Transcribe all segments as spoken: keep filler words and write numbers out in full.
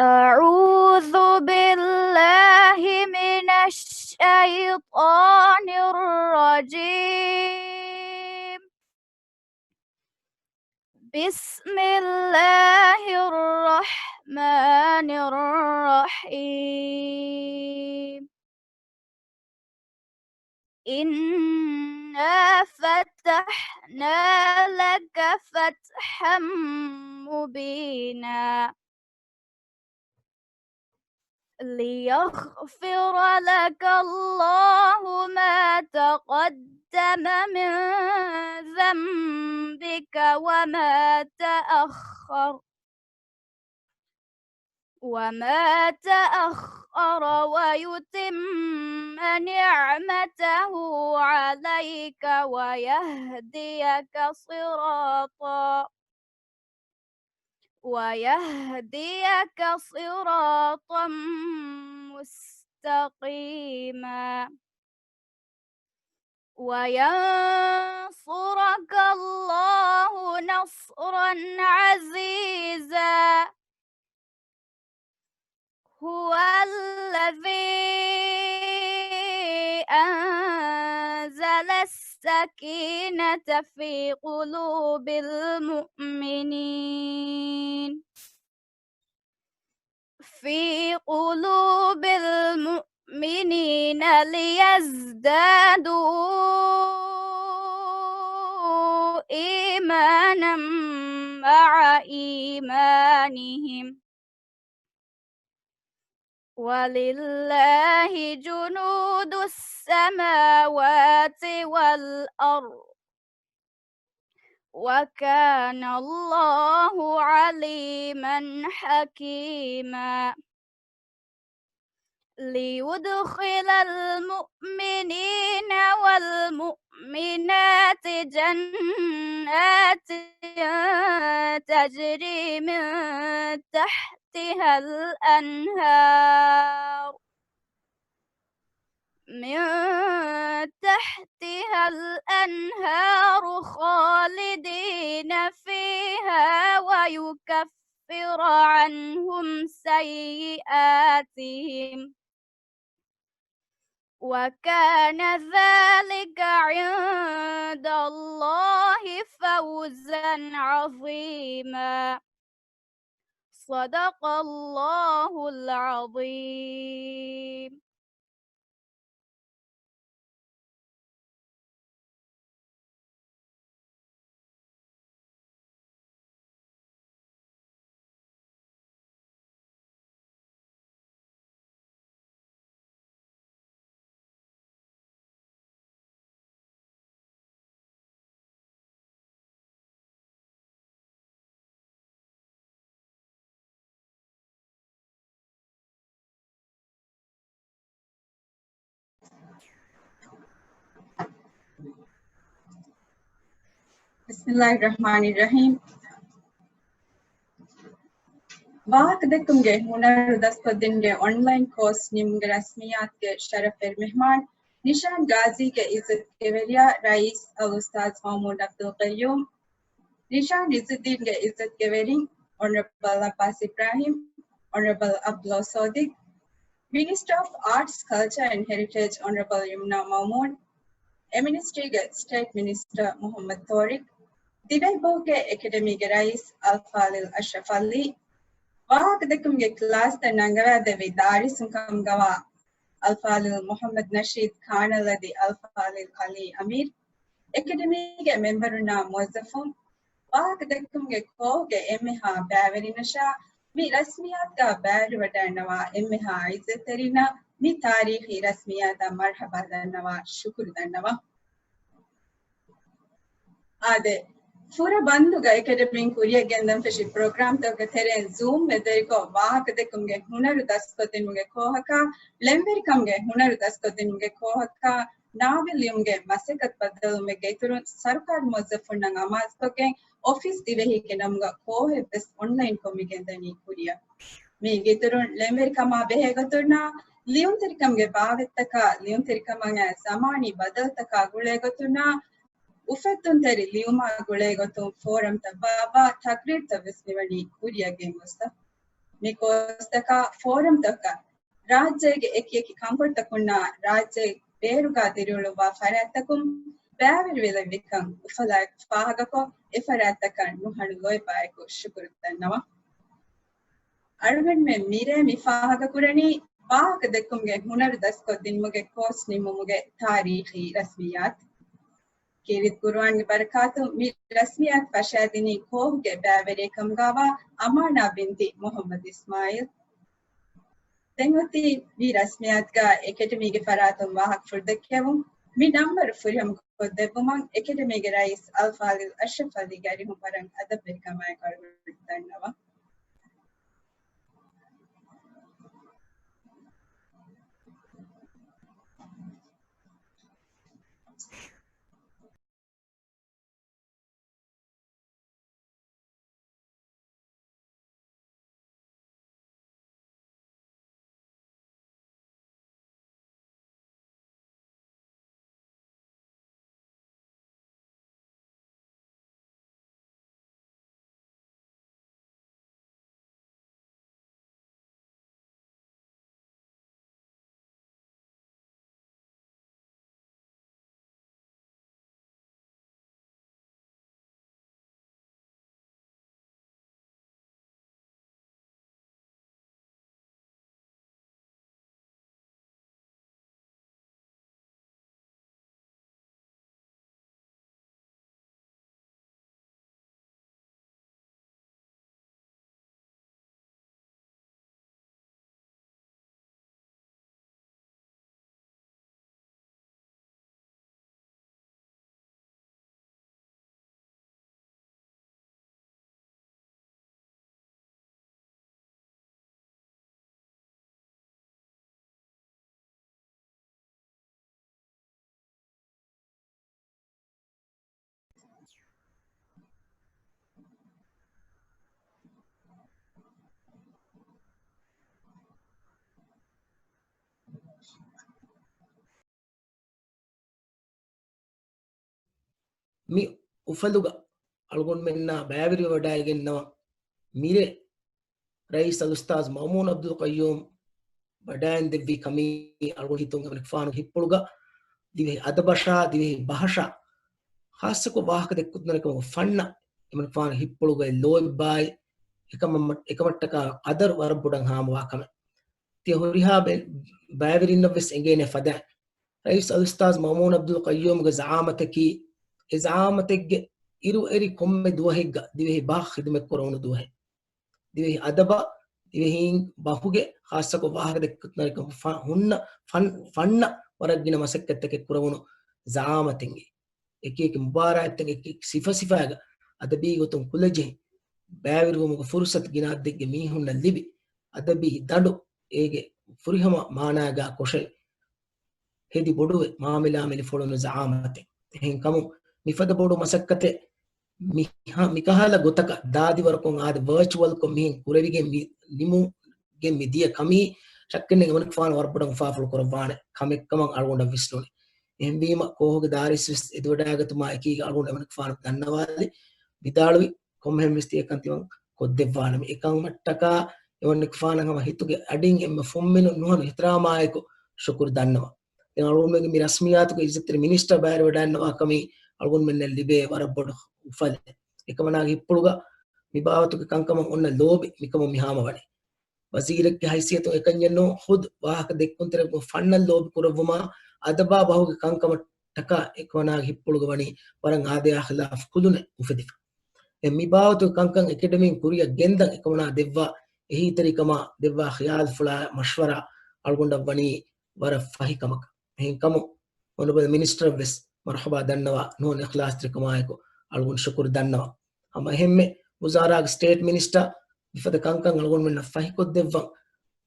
أعوذ بالله من الشيطان الرجيم. بسم الله الرحمن الرحيم. إنا فتحنا لك فتحا مبينا. ليغفر لك الله ما تقدم من ذنبك وما تأخر، وما تأخر، ويتم نعمته عليك ويهديك صراطا، ويهديك صراطا مستقيما. وينصرك الله نصرا عزيزا. هو الذي أنزل السكينة في قلوب المؤمنين، في قلوب المؤمنين ليزدادوا إيمانا مع إيمانهم، ولله جنود السماوات والأرض، وكان الله عليما حكيما. ليدخل المؤمنين والمؤمنات جنات تجري من تحتها الأنهار، من تحتها الأنهار خالدين فيها ويكفر عنهم سيئاتهم، وكان ذلك عند الله فوزا عظيما. صدق الله العظيم. بسم الله الرحمن الرحيم. ވާހަކަދެއްކުމުގެ ހުނަރު ދަސްކޮށްދިނުމުގެ އޮންލައިން ކޯސް ނިމުމުގެ ރަސްމިއްޔާތުގެ ޝަރަފްވެރި މެހްމާން، ނިޝާން ގާޒީގެ އިއްޒަތްގެވެރިޔާ ރައީސް އަލްއުސްތާޛް މައުމޫން އަބްދުލް ޤައްޔޫމް، ނިޝާން އިއްޒަތްދީންގެ އިއްޒަތްގެވެރިން، އޮނަރަބަލް އައްބާސް އިބްރާހިމް، އޮނަރަބަލް އަބްދުﷲ ސޯދިގް، މިނިސްޓަރ އޮފް އާޓްސް، ކަލްޗަރ އެންޑް ހެރިޓޭޖް، އޮނަރަބަލް ޔުމްނާ މައުމޫން، އެ މިނިސްޓްރީގެ ސްޓޭޓް މިނިސްޓަރ މުޙައްމަދު ޠޯރިޤް، ދިވެހިބަހުގެ އެކަޑަމީގެ ރައީސް އަލްފާޟިލް އަޝްރަފް ޢަލީ، ވާހަކަދެއްކުމުގެ ކްލާސްތައް ނަންގަވާދެއްވި ދާރިސުން ކަމުގަވާ އަލްފާޟިލް މުޙައްމަދު ނަޝީދު ކާނަލް އަދި އަލްފާޟިލް ޢަލީ އަމީރު، އެކަޑަމީގެ މެމްބަރުންނާ މުވައްޒަފުން، ވާހަކަދެއްކުމުގެ ކޯހުގެ އެންމެހާ ބައިވެރިންނަށާ މި ރަސްމިއްޔާތުގަ ބައިވެރިވަޑައިގަންނަވާ އެންމެހާ އިއްޒަތްތެރިންނަށް މި ތާރީޚީ ރަސްމިއްޔާތަށް މަރުޙަބާ ދަންނަވާ ޝުކުރު ދަންނަވަން. އާދެ، ފުރަ ބަންދުގަ އެކަޑަމީން ކުރިއަށް ގެންދަން ފެށި ޕްރޮގްރާމްތަކުގެ ތެރެއިން ޒޫމް އެއްވެރިކޮށް ވާހަކަދެއްކުމުގެ ހުނަރު ދަސްކޮށްދިނުމުގެ ކޯހަކާ، ޅެންވެރިކަމުގެ ހުނަރު ދަސްކޮށްދިނުމުގެ ކޯހަކާ، ނާވެލް ލިޔުމުގެ މަސައްކަތް ބައްދަލުވުމެއްގެ އިތުރުން ސަރުކާރު މުވައްޒަފުންނަށް އަމާޒުކޮށްގެން އޮފީސް ދިވެހީގެ ނަމުގަ ކޯހެއްވެސް އޮންލައިންކޮށް މި ގެންދަނީ ކުރިއަށް. މީގެ އިތުރުން ޅެންވެރިކަމާ ބެހޭގޮތުންނާ ލިޔުންތެރިކަމުގެ ބާވަތްތަކާ ލިޔުންތެރިކަމާ ޒަމާނީ ބަދަލުތަކާ ގުޅޭގޮތުންނާ އުފެއްދުންތެރި ލިޔުމާ ގުޅޭގޮތުން ފޯރަމްތައް ބާއްވާ ތަޤްރީރުތައްވެސް މިވަނީ ކުރިއަށް ގެންގޮސްފަ. މި ކޯސްތަކާ ފޯރަމްތަކަށް ރާއްޖޭގެ އެކިއެކި ކަންކޮޅުތަކުންނާ ރާއްޖޭ ބޭރުގާ ދިރިއުޅުއްވާ ފަރާތްތަކުން ބައިވެރިވެލެއްވިކަން އުފަލާއެކު ފާހަގަކޮށް، އެ ފަރާތްތަކަށް ނުހަނު ލޯތްބާއެކު ޝުކުރު ދަންނަވަން. އަޅުގަނޑުމެން މިރޭ މި ފާހަގަކުރަނީ ވާހަކަ ދެއްކުމުގެ ހުނަރު ދަސްކޮށް ދިނުމުގެ ކޯސް ނިމުމުގެ ތާރީޚީ ރަސްމިއްޔާތު. ކީރިތި ޤުރުއާންގެ ބަރަކާތުން މި ރަސްމިއްޔާތު ފަށާދިނީ ކޯހުގެ ބައިވެރިއެއް ކަމުގާވާ އަމާނާ ބިންތި މުޙައްމަދު އިސްމާޢީލް. ދެން އޮތީ މި ރަސްމިއްޔާތުގަ އެކަޑަމީގެ ފަރާތުން ވާހަކަ ފުޅުދެއްކެވުން. މި ނަންބަރު ފުރިހަމަ ކޮށްދެއްވުމަށް އެކަޑަމީގެ ރައީސް އަލްފާޟިލް އަޝްރަފް ޢަލީގެ އަރިހުން ވަރަށް އަދަބުވެރިކަމާއެކު އަޅުގަނޑު ދަންނަވަން. މި އުފަލުގަ އަޅުގަނޑުމެންނާ ބައިވެރިވެވަޑައިގެންނަވަން. މިރޭ ރައީސް އަލްއުސްތާޛް މައުމޫން ޢަބްދުލް ޤައްޔޫމް ބަޑާއިން ދެއްވި ކަމީ އަޅުގަނޑު ހިތުން އެމަނިކުފާނު ހިއްޕުޅުގަ ދިވެހި އަދަބަށާ ދިވެހި ބަހަށާ ޚާއްޞަކޮށް ވާހަކަ ދެއްކުންތަނަކަމަށް ފަންނަ އެމަނިކުފާނު ހިއްޕުޅުގައި ލޯތްބާއި އެކަމަށް، އެކަމަށްޓަކާ ޤަދަރު ވަރަށް ބޮޑަށް ހާމަވާ ކަމެއް. ތިޔަ ހުރިހާ ބެ-، ބައިވެރިންނަށް ވެސް އެނގޭނެ ފަދައިން. ރައީސް އަލްއުސްތާޛް މައުމޫން ޢަބްދުލް ޤައްޔޫމްގެ ޒަޢާމަތަކީ، އެ ޒަޢާމަތެއްގެ އިރުއެރި ކޮންމެ ދުވަހެއްގަ ދިވެހި ބަހަށް ޚިދުމަތް ކުރެވުނު ދުވަހެއް. ދިވެހި އަދަބަށް، ދިވެހީން ބަހުގެ ޚާއްޞަކޮށް ވާހަކަ ދެއްކުންތަނަކަށް ފަ-، ހުންނަ ފަން-، ފަންނަ ވަރަށް ގިނަ މަސައްކަތްތަކެއް ކުރެވުނު ޒަޢާމަތެއްގެ. އެކި އެކި މުބާރާތްތައް އެކި އެކި ސިފަ ސިފައިގަ އަދަބީ ގޮތުން ކުލަޖެހި، ބައިވެރިވުމުގެ ފުރުޞަތު ގިނަ އަދަދެއްގެ މީހުންނަށް ލިބި، އަދަބީ ދަނޑު އޭގެ ފުރިހަމަ މާނާގާ ކޮށެ ހެދި ބޮޑުވެ މާމިލާ މިލިފޮޅުނު ޒަޢާމަތެއް. އެހެންކަމުން މިފަދަ ބޮޑު މަސައްކަތެއް މި-، މިކަހަލަ ގޮތަކަށް ދާދިވަރުކޮށް އާދެ ވަރޗުއަލްކޮށް މިހެން ކުރެވިގެން މި ނިމުގެން މި ދިޔަ ކަމީ ޝައްކެއްނެތް އެމަނިކުފާނު ވަރަށް ބޮޑަށް އުފާފުޅު ކުރައްވާނެ ކަމެއްކަމަށް އަޅުގަނޑަށް ވިސްނުނީ. އެހެންވީމަ ކޯހުގެ ދާރިއްސުވެސް އެދިވަޑައިގަތުމާ އެކީގަ އަޅުގަނޑު އެމަނިކުފާނު ދަންނަވާލި ވިދާޅުވި ކޮންމެހެން ވެސް ތިޔަކަން ތިމަން ކޮށްދެއްވާނަމޭ. އެކަމަށްޓަކާ އެމަނިކުފާނަށް ހަމަ ހިތުގެ އަޑިން އެންމެ ފުންމިނުން ނުހަނު އިޙްތިރާމާއެކު ޝުކުރު ދަންނަވަން. ދެން އަޅުގަނޑުމެންގެ މި ރަސްމިއްޔާތުގެ އިއްޒަތްތެރި މިނިސްޓަރ ބައިވެރިވެވަޑައިގަންނަވާ ކަމީ އަޅުގަނޑުމެންނަށް ލިބޭ ވަރަށް ބޮޑު އުފަލެއް. އެކަމަނާގެ ހިއްޕުޅުގަ މި ބާވަތުގެ ކަންކަމަށް އޮންނަ ލޯބި މިކަމުން މި ހާމަވަނީ. ވަޒީރެއްގެ ހައިސިއްޔަތުން އެކަންޏެއް ނޫން، ޚުދު ވާހަކަ ދެއްކުންތެރިކަމަށް ފަންނަށް ލޯބި ކުރެއްވުމާ އަދަބާ ބަހުގެ ކަންކަމަށްޓަކާ އެކަމަނާގެ ހިއްޕުޅުގަ ވަނީ ވަރަށް އާދަޔާ ޚިލާފު ކުލުނެއް އުފެދިފަ. އެ މި ބާވަތުގެ ކަންކަން އެކަޑަމީން ކުރިއަށް ގެންދަން އެކަމަނާ ދެއްވާ އެހީތެރިކަމާ ދެއްވާ ޚިޔާލުފުޅާ މަޝްވަރާ އަޅުގަނޑަށް ވަނީ ވަރަށް ފަހި ކަމަކަށް. އެހެންކަމުން އޮނަރަބަލް މިނިސްޓަރަށް ވެސް މަރުޙަބާ ދަންނަވާ ނޫން އިޚްލާޞްތެރިކަމާއެކު އަޅުގަނޑު ޝުކުރު ދަންނަވަން. ހަމަ އެހެންމެ ވުޒާރާގެ ސްޓޭޓް މިނިސްޓަރ މިފަދަ ކަންކަން އަޅުގަނޑުމެންނަށް ފަހިކޮށްދެއްވަން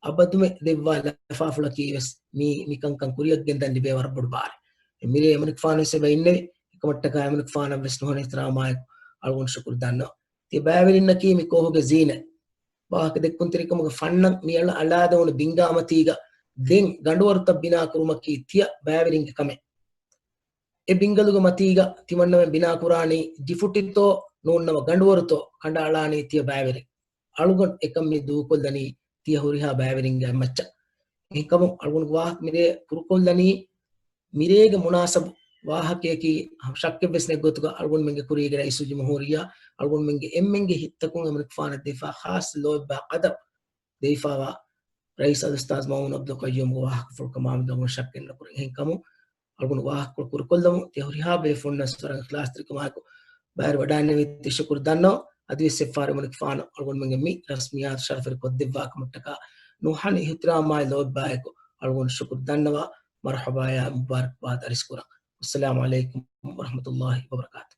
އަބަދުމެ ދެއްވާ ލަފާފުޅަކީ ވެސް މީ، މި ކަންކަން ކުރިއަށް ގެންދަން ލިބޭ ވަރަށް ބޮޑު ބާރެއް. އެ މިރޭ އެމަނިކުފާނު ވެސް އެބަ އިންނެވި. އެކަމަށްޓަކާ އެމަނިކުފާނަށް ވެސް ނުހަނު އިޙްތިރާމާއެކު އަޅުގަނޑު ޝުކުރު ދަންނަވަން. ތިޔަ ބައިވެރިންނަކީ މި ކޯހުގެ ޒީނަތް. ވާހަކަ ދެއްކުންތެރިކަމުގެ ފަންނަށް މި އަޅާ، އަޅާދެވުނު ބިންގާ މަތީގަ ދެން ގަނޑުވަރުތައް ބިނާ ކުރުމަކީ ތިޔަ ބައިވެރިންގެ ކަމެއް. އެ ބިންގަލުގެ މަތީގަ ތިމަންނަމެން ބިނާ ކުރާނީ ޖިފުޓިތޯ ނޫންނަމަ ގަނޑުވަރުތޯ ކަނޑައަޅާނީ ތިޔަ ބައިވެރިން. އަޅުގަނޑު އެކަން މި ދޫކޮށްލަނީ ތިޔަ ހުރިހާ ބައިވެރިންގެ މައްޗަށް. އެހެންކަމުން އަޅުގަނޑު ވާހަކަ މިރޭ ކުރުކޮށްލަނީ މިރޭގެ މުނާސަބު ވާހަކަޔަކީ ޝައްކެއްވެސް ނެތް ގޮތުގަ އަޅުގަނޑުމެންގެ ކުރީގެ ރައީސުލްޖުމްހޫރިއްޔާ އަޅުގަނޑުމެންގެ އެންމެންގެ ހިތްތަކުން އެމަނިކުފާނަށް ދެއްވާ ޚާއްޞަ ލޯތްބާ ޤަދަރު ދެވިފާވާ ރައީސް އަލްއުސްތާޛް މައުމޫން ޢަބްދުލް ޤައްޔޫމްގެ ވާހަކަފުޅު ކަމާމެދު އަޅުގަނޑު ޝައްކެއް ނުކުރޭ. އެހެންކަމުން އަޅުގަނޑު ވާހަކަފުޅު ކުރުކޮށްލަމުން ތިޔަ ހުރިހާ ބޭފުޅުންނަށް ވަރަށް އިޚްލާޞްތެރިކަމާއެކު ބައިވެރިވަޑައިންނެވި ތި ޝުކުރު ދަންނަވަން. އަދިވެސް އެއްފަހަރު އެމަނިކުފާނު އަޅުގަނޑުމެންގެ މި ރަސްމިއްޔާތު ޝަރަފުވެރި ކޮށްދެއްވާ ކަމަށްޓަކާ ނުހަނު އިޙްތިރާމާއި ލޯތްބާއެކު އަޅުގަނޑު ޝުކުރު ދަންނަވާ މަރުޙަބާޔާ މުބާރަކްބާދް އަރިސްކުރަން. އައްސަލާމު ޢަލައިކުމް ވަރަޙްމަތުﷲި ވަބަރަކާތު.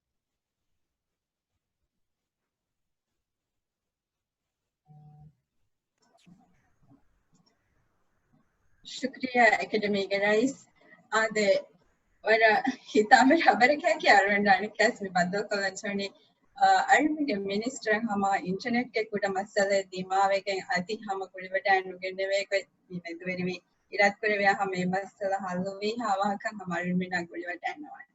ޝުކްރިޔާ އެކަޑަމީގެ ރައީސް. އާދެ، ވަރަށް ހިތާމަވެރި ޚަބަރެކޭ އަޅުގަނޑު އަނެއްކާސް މި ބައްދަލުކޮށްލަން ޖެހުނީ. އަޅުގަނޑުގެ މިނިސްޓަރަށް ހަމަ އިންޓަރނެޓްގެ ކުޑަ މައްސަލައެއް ދިމާވެގެން އަދި ހަމަ ގުޅިވަޑައިނުގެންނެވޭ ގޮތް މި މެދުވެރިވީ. އިރާދަކުރެއްވިޔާ ހަމަ އެ މައްސަލަ ހައްލުވީ ހާވާހަކަ ހަމަ އަޅުގަނޑުމެންނާ ގުޅިވަޑައިންނަވާނެ.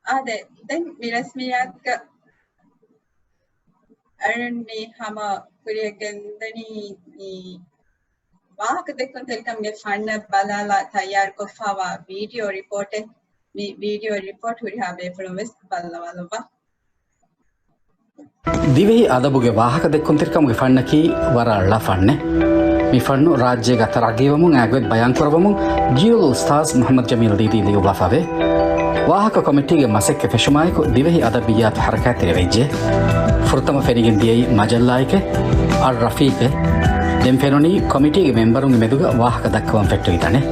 އާދެ، ދެން މި ރަސްމިއްޔާތުގަ އަޅުންނީ ހަމަ ކުރިއަށް ގެންދަނީ މި ވާހަކަ ދެއްކުންތެރިކަމުގެ ފަންނަށް ބަލާލާ ތައްޔާރުކޮށްފާވާ ވީޑިއޯ ރިޕޯޓެއް. މި ވީޑިއޯ ރިޕޯޓް ހުރިހާ ބޭފުޅުން ވެސް ބައްލަވާލައްވާ. ދިވެހި އަދަބުގެ ވާހަކަ ދެއްކުންތެރިކަމުގެ ފަންނަކީ ވަރަށް ޅަ ފަންނެއް. މި ފަންނު ރާއްޖޭގަ ތަރައްގީވަމުން އާ ގޮތް ބަޔާންކުރައްވަމުން ޖީއެލް އުސްތާޛް މުޙައްމަދު ޖަމީލް ދީދީ ލިޔުއްވާފަވޭ. ވާހަކަ ކޮމިޓީގެ މަސައްކަތް ފެށުމާއެކު ދިވެހި އަދަބިއްޔާތު ޙަރަކާތްތެރިވެއްޖެ. ފުރަތަމަ ފެނިގެން ދިޔައީ މަޖައްލާއެކޭ، އައްރަފީޤޭ. ދެން ފެނުނީ ކޮމިޓީގެ މެމްބަރުންގެ މެދުގަ ވާހަކަ ދައްކަވަން ފެއްޓެވި ތަނެއް.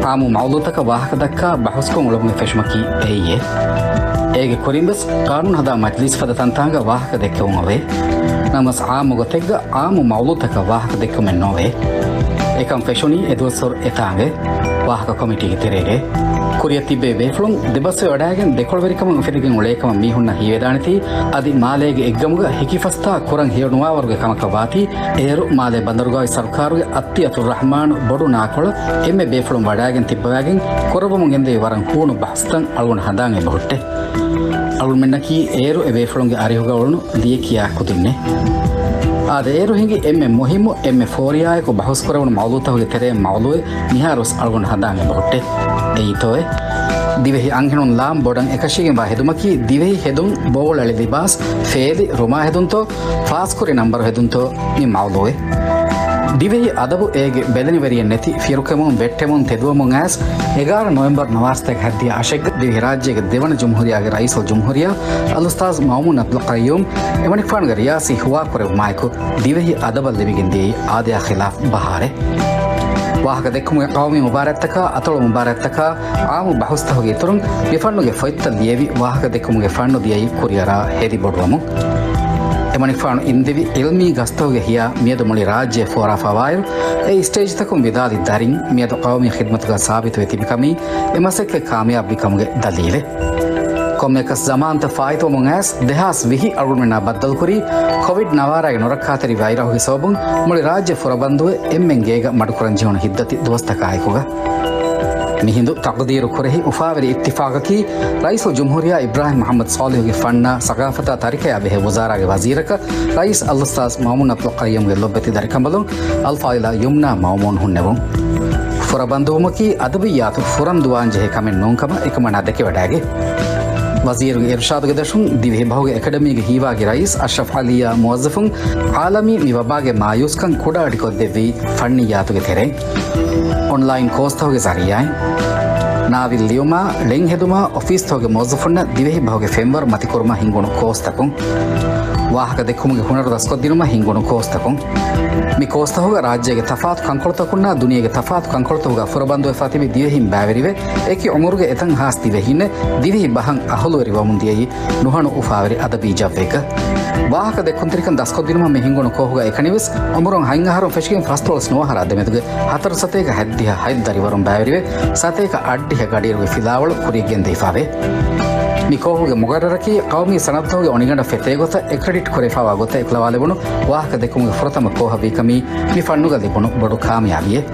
އާއްމު މައުޟޫޢުތަކަށް ވާހަކަ ދައްކާ ބަހުސްކޮށް އުޅެމުން ފެށުމަކީ އެއީއޭ. އޭގެ ކުރިން ވެސް ޤާނޫނު ހަދާ މަޖްލިސް ފަދަ ތަންތާނގަ ވާހަކަ ދެއްކެވުން އޮވޭ. ނަމަވެސް އާއްމު ގޮތެއްގަ އާއްމު މައުޟޫޢުތަކަށް ވާހަކަ ދެއްކުމެއް ނޯވޭ. އެކަން ފެށުނީ އެދުވަސްވަރު އެތާނގައި ވާހަކަ ކޮމިޓީގެ ތެރޭގައި. ކުރިއަށް ތިއްބެވި ބޭފުޅުން ދެބަސްވެވަޑައިގެން ދެކޮޅުވެރިކަމުން އުފެދިގެން އުޅޭކަމަށް މީހުންނަށް ހީވެދާނެތީ، އަދި މާލޭގެ އެއްގަމުގަ ހިކިފަސްތާ ކުރަން ހެޔޮނުވާވަރުގެ ކަމަކަށް ވާތީ، އޭރު މާލޭ ބަނދަރުގައި ސަރުކާރުގެ އައްތިއަތުއްރަޙްމާނު ބޮޑު ނާކޮޅަށް އެންމެ ބޭފުޅުން ވަޑައިގެން ތިއްބަވާގެން ކުރައްވަމުން ގެންދެވި ވަރަށް ހޫނު ބަހުސްތައް އަޅުގަނޑު ހަނދާން އެބަހުއްޓޭ. އަޅުގަނޑުމެންނަކީ އޭރު އެ ބޭފުޅުންގެ އަރިހުގަ އުޅުނު ލިޔެކިޔާ ކުދިންނޭ. އާދެ، އޭރު ހިނގި އެންމެ މުހިއްމު، އެންމެ ފޯރިޔާއެކު ބަހުސްކުރެވުނު މައުޟޫޢުތަކުގެ ތެރެއިން މައުޟޫޢެއް މިހާރުވެސް އަޅުގަނޑު ހަނދާން އެބަހުއްޓޭ. އެއީތޯއޭ؟ ދިވެހި އަންހެނުން ލާން ބޮޑަށް އެކަށީގެންވާ ހެދުމަކީ ދިވެހި ހެދުން، ބޯޅައެޅި ލިބާސް، ފޭލި، ރުމާ ހެދުންތޯ، ފާސްކުރި ނަންބަރު ހެދުންތޯ މި މައުޟޫޢެއް. ދިވެހި އަދަބު އޭގެ ބެލެނިވެރިއެއް ނެތި ފިރުކެމުން ވެއްޓެމުން ތެދުވަމުން އައިސް އެގާރަ ނޮވެމްބަރު ނަވާސްތޭކަ ހަތްދިހަ އަށެއްގަ ދިވެހިރާއްޖޭގެ ދެވަނަ ޖުމްހޫރިއްޔާގެ ރައީސުލްޖުމްހޫރިއްޔާ އަލްއުސްތާޛް މައުމޫން ޢަބްދުލް ޤައްޔޫމް އެމަނިކުފާނުގެ ރިޔާސީ ހުވާކުރެއްވުމާއެކު ދިވެހި އަދަބަށް ލިބިގެން ދިޔައީ އާދަޔާ ޚިލާފް ބަހާރެއް. ވާހަކަ ދެއްކުމުގެ ޤައުމީ މުބާރާތްތަކާ އަތޮޅު މުބާރާތްތަކާ އާއްމު ބަހުސްތަކުގެ އިތުރުން މި ފަންނުގެ ފޮތްތައް ލިޔެވި ވާހަކަ ދެއްކުމުގެ ފަންނު ދިޔައީ ކުރިއަރާ ހެދި ބޮޑުވަމުން. އެމަނިކުފާނު އިންދެވި ޢިލްމީ ގަސްތުގެ ހިޔާ މިއަދު މުޅި ރާއްޖެ ފޯރާފަވާއިރު، އެ ސްޓޭޖްތަކުން ވިދާލި ދަރިން މިއަދު ޤައުމީ ޚިދްމަތުގަ ސާބިތުވެ ތިބި ކަމީ އެ މަސައްކަތް ކާމިޔާބުވި ކަމުގެ ދަލީލެއް. ކޮންމެއަކަސް ޒަމާންތައް ފާއިތުވަމުން އައިސް ދެހާސް ވިހި އަޅުގަނޑުމެންނާ ބައްދަލުކުރީ ކޮވިޑް ނަވާރަގެ ނުރައްކާތެރި ވައިރަހުގެ ސަބަބުން މުޅި ރާއްޖެ ފުރަބަންދުވެ އެންމެން ގޭގަ މަޑުކުރަން ޖެހުނު ހިތްދަތި ދުވަސްތަކާއެކުގަ. މިހިނދު ތަޤުދީރު ކުރެހި އުފާވެރި އިއްތިފާޤަކީ، ރައީސުލްޖުމްހޫރިއްޔާ އިބްރާހިމް މުޙައްމަދު ޞާލިޙުގެ ފަންނާ ސަޤާފަތާ ތަރިކަޔާ ބެހޭ ވުޒާރާގެ ވަޒީރަކަށް ރައީސް އަލްއުސްތާޛް މައުމޫން ޢަބްދުލް ޤައްޔޫމްގެ ލޮބުވެތި ދަރިކަނބަލުން އަލްފާޟިލާ ޔުމްނާ މައުމޫން ހުންނެވުން. ފުރަބަންދުވުމަކީ އަދަބިއްޔާތު ފުރަން ދުވާން ޖެހޭ ކަމެއް ނޫން ކަމަށް އެކަމަނާ ދެކެވަޑައިގެ. ވަޒީރުގެ އިރުޝާދުގެ ދަށުން ދިވެހި ބަހުގެ އެކަޑަމީގެ ހީވާގި ރައީސް އަޝްރަފް ޢަލީއާ މުވައްޒަފުން ޢާލަމީ މި ވަބާގެ މާޔޫސްކަން ކުޑައަޑިކޮށްދެއްވީ ފަންނިއްޔާތުގެ ތެރެއިން. އޮންލައިން ކޯސްތަކުގެ ޒަރީޢާއިން. ނާވިލް ލިޔުމާ، ޅެން ހެދުމާ، އޮފީސްތަކުގެ މުވައްޒަފުންނަށް ދިވެހި ބަހުގެ ފެންވަރު މަތިކުރުމަށް ހިންގުނު ކޯސްތަކުން. ވާހަކަ ދެއްކުމުގެ ހުނަރު ދަސްކޮށްދިނުމަށް ހިންގުނު ކޯސްތަކުން. މި ކޯސްތަކުގަ ރާއްޖޭގެ ތަފާތު ކަންކޮޅުތަކުންނާ ދުނިޔޭގެ ތަފާތު ކަންކޮޅުތަކުގަ ފުރަބަންދުވެފާ ތިބި ދިވެހިން ބައިވެރިވެ، އެކި އުމުރުގެ އެތައް ހާސް ދިވެހީންނެއް ދިވެހި ބަހަށް އަހުލުވެރިވަމުން ދިޔައީ ނުހަނު އުފާވެރި އަދަބީ ޖައްވެއްގަ. ވާހަކަ ދެއްކުންތެރިކަން ދަސްކޮށްދިނުމަށް މި ހިންގުނު ކޯހުގަ އެކަނިވެސް އުމުރުން ހަތް އަހަރުން ފެށިގެން ފަސްދޮޅަސް ނުވަ އަހަރާ ދެމެދުގެ ހަތަރު ސަތޭކަ ހަތްދިހަ ހަތް ދަރިވަރުން ބައިވެރިވެ، ސަތޭކަ އަށްޑިހަ ގަޑިއިރުގެ ފިލާވަޅު ކުރިއަށް ގެންދެވިފާވޭ. މި ކޯހުގެ މުގައްރަރަކީ ޤައުމީ ސަނަދުތަކުގެ އޮނިގަނޑަށް ފެތޭގޮތަށް އެކްރެޑިޓް ކުރެވިފާވާ ގޮތަށް އެކުލަވާލެވުނު ވާހަކަ ދެއްކުމުގެ ފުރަތަމަ ކޯހަށް ވީކަމީ މި ފަންނުގަ ލިބުނު ބޮޑު ކާމިޔާބީއެއް.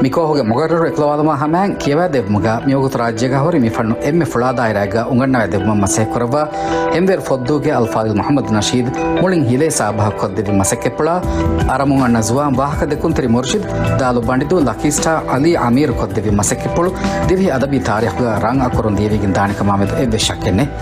މި ކޯހުގެ މުގައްރަރު އެކުލަވާލުމާ ހަމައިން ކިޔަވައިދެއްވުމުގަ މިވަގުތު ރާއްޖޭގަ ހުރި މި ފަންނު އެންމެ ފުޅާ ދާއިރާއެއްގަ އުނގަންނަވައިދެއްވުމަށް މަސައްކަތްކުރައްވާ ހެންވޭރު ފޮއްދޫގެ އަލްފާޟިލް މުޙައްމަދު ނަޝީދު މުޅިން ހިލޭ ސާބަހަށް ކޮށްދެއްވި މަސައްކަތްޕުޅާ، އަރަމުން އަންނަ ޒުވާން ވާހަކަ ދެކުންތެރި މުރުޝިދު ދާލު ބަނޑިދޫ ލަކީ ސްޓާ އަލީ އަމީރު ކޮށްދެއްވި މަސައްކަތްޕުޅު ދިވެހި އަދަބީ ތާރީޚުގަ ރަނގަޅުކުރަން ދިޔަވީގެން ދާނެކަމާމެދު އެއްވެސް ޝައްކެއް ނެތް.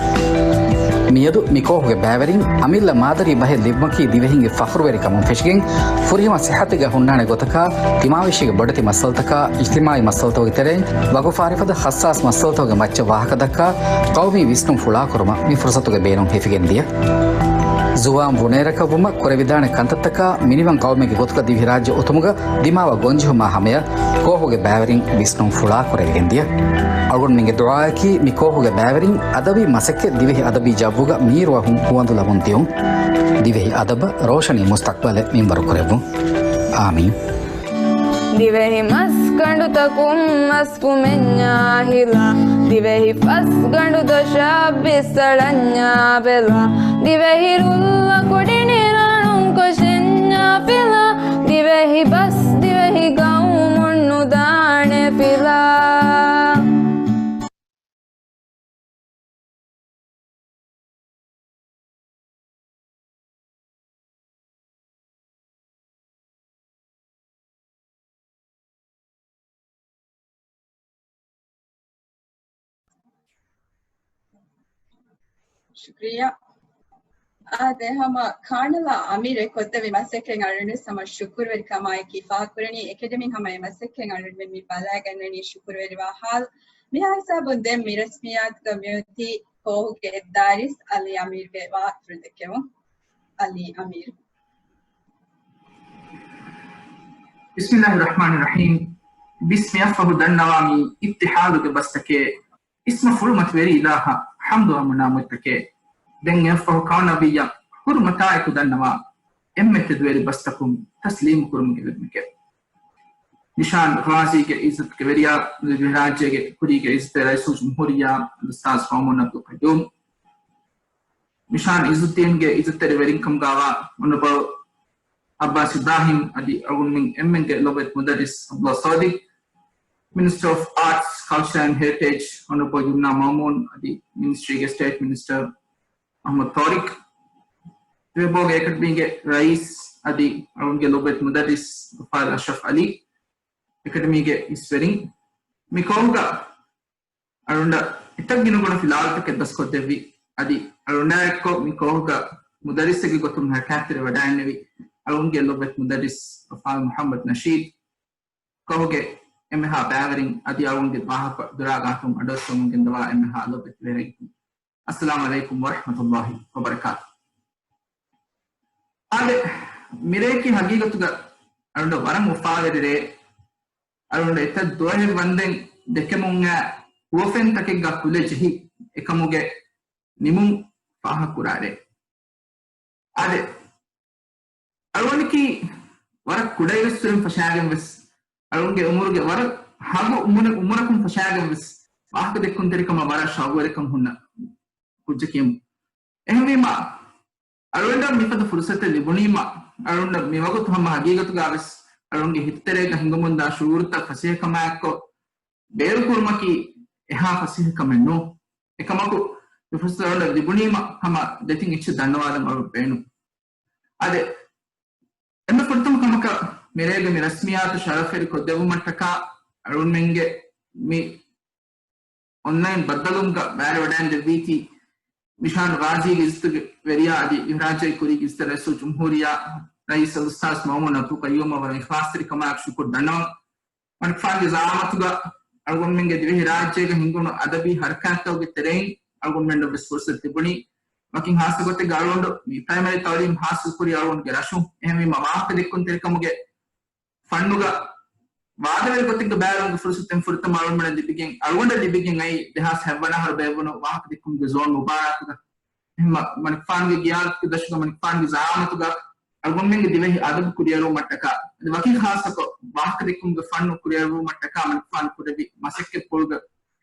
މިއަދު މި ކޯހުގެ ބައިވެރިން އަމިއްލަ މާދަރީ ބަހެއް ލިބުމަކީ ދިވެހިންގެ ފަޚުރުވެރިކަމުން ފެށިގެން، ފުރިހަމަ ސިއްހަތެއްގަ ހުންނާނެ ގޮތަކާ، ތިމާވެށީގެ ބޮޑެތި މައްސަލަތަކާ، އިޖްތިމާޢީ މައްސަލަތަކުގެ ތެރެއިން ވަގުފާރިފަދަ ހައްސާސް މައްސަލަތަކުގެ މައްޗަށް ވާހަކަ ދައްކާ، ޤައުމީ ވިސްނުން ފުޅާކުރުމަށް މި ފުރުޞަތުގެ ބޭނުން ހިފިގެން ދިޔަ. ޒުވާން ވުނޭރަކަށްވުމަށް ކުރެވިދާނެ ކަންތައްތަކާ، މިނިވަން ޤައުމެއްގެ ގޮތުގަ ދިވެހިރާއްޖެ އޮތުމުގަ ދިމާވާ ގޮންޖެހުމާ ހަމަޔަށް ކޯހުގެ ބައިވެރިން ވިސްނުން ފުޅާ ކުރެވިގެން ދިޔަ. އަޅުގަނޑުމެންގެ ދުޢާއަކީ މި ކޯހުގެ ބައިވެރިން އަދަބީ މަސައްކަތް ދިވެހި އަދަބީ ޖައްވުގަ މީރުވަހުން ހުވަނދު ލަބުން ދިއުން. ދިވެހި އަދަބަށް ރޯޝަނީ މުސްތަޤްބަލެއް މިންވަރު ކުރެއްވުން. އާމީން. ދިވެހި މަސްގަނޑުތަކުން މަސްކުމެންޏާ ހިލާ، ދިވެހި ފަސްގަނޑު ދޮށަށް ބިސްއަޅަންޏާ ބެލާ، ދިވެހި ރުއްލަ ކުޑި ނިރަނުން ކޮށެންޏާ ފިލާ، ދިވެހި ބަސް ދިވެހި ގައުމުން ނުދާނެ ފިލާ. ޝުކުރިއްޔާ. އާދެ، ހަމަ ކާނަލާ އަމީރު އެ ކޮށްދެއްވި މަސައްކަތް އަޅުގަނޑު ވެސް ހަމަ ޝުކުރުވެރިކަމާއެކީ ފާހަގަކުރަނީ. އެކަޑަމީން ހަމަ އެ މަސައްކަތް އަޅުގަނޑުމެން މި ބަލައިގަންނަނީ ޝުކުރުވެރިވާ ހާލު. މިހާ ހިސާބުން ދެން މި ރަސްމިއްޔާތުގަ މިއޮތީ ކޯހުގެ އެއްދާރިސް އަލީ އަމީރުގެ ވާހަކަފުޅު ދެއްކެވުން. އަލީ އަމީރު. بسم الله الرحمن الرحيم. ބިސްމިއަށްފަހު ދަންނަވާ މި އިއްތިޙާލުގެ ބަސްތަކޭ، އިސްމަ ފުޅުމަތިވެރި އިލާހަށް ޙަމްދު ހަމަ ނާމުތަކޭ. ދެން އެއަށްފަހު ކައުނަބިއްޔަށް ޙުރުމަތާއެކު ދަންނަވާ އެންމެ ތެދުވެރި ބަސްތަކުން ތަސްލީމު ކުރުމުގެ ލެއްވުމެކޭ. ނިޝާން ޣާޒީގެ އިއްޒަތުގެ ވެރިޔާ، ދިވެހިރާއްޖޭގެ ކުރީގެ އިއްޒަތްތެރި ރައީސުލްޖުމްހޫރިއްޔާ އަލްއުސްތާޛު މައުމޫން ޢަބްދުލް ޤައްޔޫމް، ނިޝާން ޢިއްޒުއްދީންގެ އިއްޒަތްތެރިވެރިންކަމުގައިވާ އޮނަރަބަލް ޢައްބާސް އިބްރާހީމް އަދި އަޅުގަނޑުމެން އެންމެންގެ ލޮބުވެތި މުދައްރިސް ޢަބްދުﷲ ޞާދިޤް، މިނިސްޓަރ އޮފް އާޓްސް، ކަލްޗަރ އެންޑް ހެރިޓޭޖް އޮނަރަބަލް ޔުމްނާ މައުމޫން އަދި މިނިސްޓްރީގެ ސްޓޭޓް މިނިސްޓަރ އަޙްމަދު ޠާރިޤް، ދިވެހިބަހުގެ އެކަޑަމީގެ ރައީސް އަދި އަޅުގަނޑުގެ ލޮބުވެތި މުދައްރިސް ޣައްފާރު އަޝްރަފް ޢަލީ، އެކަޑަމީގެ އިސްވެރިން، މި ކޯހުގަ އަޅުގަނޑަށް އެތައް ގިނަގުނަ ފިލާވަޅުތަކެއް ދަސްކޮށްދެއްވި، އަދި އަޅުގަނޑާއެއްކޮށް މި ކޯހުގަ މުދައްރިސެއްގެ ގޮތުން ހަރަކާތްތެރިވެވަޑައިގެންނެވި އަޅުގަނޑުގެ ލޮބުވެތި މުދައްރިސް އަލްއުސްތާޛު މުޙައްމަދު ނަޝީދު، ކޯހުގެ އެންމެހާ ބައިވެރިން އަދި އަޅުގަނޑުގެ ވާހަކަ ދުރާ ގާތުން އަޑުއައްސަވަމުން ގެންދަވާ އެންމެހާ ލޮބުވެތި ވެރިން. އައްސަލާމު ޢަލައިކުމް ވަރަޙްމަތުﷲ ވަބަރަކާތު. އާދެ، މިރެއަކީ ހަގީގަތުގަ އަޅުގަނޑަށް ވަރަށް އުފާވެރި ރެއެއް. އަޅުގަނޑަށް އެތައް ދުވަހެއް ވަންދެން ދެކެމުން އައި ހުވަފެންތަކެއްގަ ކުލަ ޖެހި އެކަމުގެ ނިމުން ފާހަގަކުރާ ރެއެއް. އާދެ، އަޅުގަނޑަކީ ވަރަށް ކުޑައިރުއްސުރެން ފަށާގެން ވެސް، އަޅުގަނޑުގެ އުމުރުގެ ވަރަށް ހަގު އުމުރެ-، އުމުރަކުން ފަށާގެން ވެސް، ވާހަކަ ދެއްކުންތެރިކަމަށް ވަރަށް ޝައުގުވެރިކަން ހުންނަ ކުއްޖަކީމު. އެހެންވީމާ، އަޅުގަނޑަށް މިފަދަ ފުރުސަތެއް ލިބުނީމަ، އަޅުގަނޑަށް މިވަގުތު ހަމަ ހަގީގަތުގަ ވެސް އަޅުގަނޑުގެ ހިތުތެރޭގަ ހިނގަމުންދާ ޝުޢޫރުތައް ފަސޭހަކަމާއެއްކޮށް ބޭރުކުރުމަކީ އެހާ ފަސޭހަކަމެއް ނޫން. އެކަމަކު، މި ފުރުސަތު އަޅުގަނޑަށް ލިބުނީމަ ހަމަ ދެތިން އެއްޗެއް ދަންނަވާލަން އަޅުގަނޑަށް ބޭނުން. އާދެ، އެންމެ ފުރަތަމަ ކަމަކަށް މިރޭގެ މި ރަސްމިއްޔާތު ޝަރަފުވެރި ކޮށްދެއްވުމަށްޓަކާ އަޅުގަނޑުމެންގެ މި އޮންލައިން ބައްދަލުވުމުގަ ބައިވެރިވަޑައިގެން ދެއްވީތީ، ނިޝާން ޣާޒީގެ އިއްޒަތުގެ ވެރިޔާ އަދި ދިވެހިރާއްޖޭގެ ކުރީގެ އިއްޒަތްތެރި ރައީސުލްޖުމްހޫރިއްޔާ ރައީސް އަލްއުސްތާޛު މައުމޫން ޢަބްދުލް ޤައްޔޫމަށް ވަރަށް އިޚްލާޞްތެރިކަމާއެކު ޝުކުރު ދަންނަވަން. މަނިކުފާނުގެ ޒަޢާމަތުގަ އަޅުގަނޑުމެންގެ ދިވެހިރާއްޖޭގަ ހިނގުނު އަދަބީ ހަރަކާތްތަކުގެ ތެރެއިން އަޅުގަނޑުމެންނަށް ވެސް ފުރުސަތު ލިބުނީ. ވަކިން ހާއްސަ ގޮތެއްގަ އަޅުގަނޑު މި ޕްރައިމަރީ ތަޢުލީމް ޙާޞިލް ކުރީ އަޅުގަނޑުގެ ރަށުން. އެހެންވީމަ، ވާހަކަ ދެއްކުންތެރިކަމުގެ ފަންނުގަ ވާދަވެރި ގޮތެއްގަ ބައިވެރިވުމުގެ ފުރުސަތު ފުރަތަމަ އަޅުގަނޑަށް ލިބިގެން، އަޅުގަނޑަށް ލިބިގެން އައީ ދެހާސް ހަތްވަނަ އަހަރު ބޭއްވުނު ވާހަކަ ދެއްކުމުގެ ޒޯން މުބާރާތުގަ. އެހެންމަ، މަނިކުފާނުގެ ގިޔާދަތުގެ ދަށުގަ މަނިކުފާނުގެ ޒަޢާމަތުގަ އަޅުގަނޑުމެންގެ ދިވެހި އަދަބު ކުރިއަރުވުމަށްޓަކާ، އަދި ވަކި ޚާއްޞަކޮށް ވާހަކަ ދެއްކުމުގެ ފަންނު ކުރިއަރުވުމަށްޓަކާ މަނިކުފާނު ކުރެއްވި މަސައްކަތްޕުޅުގެ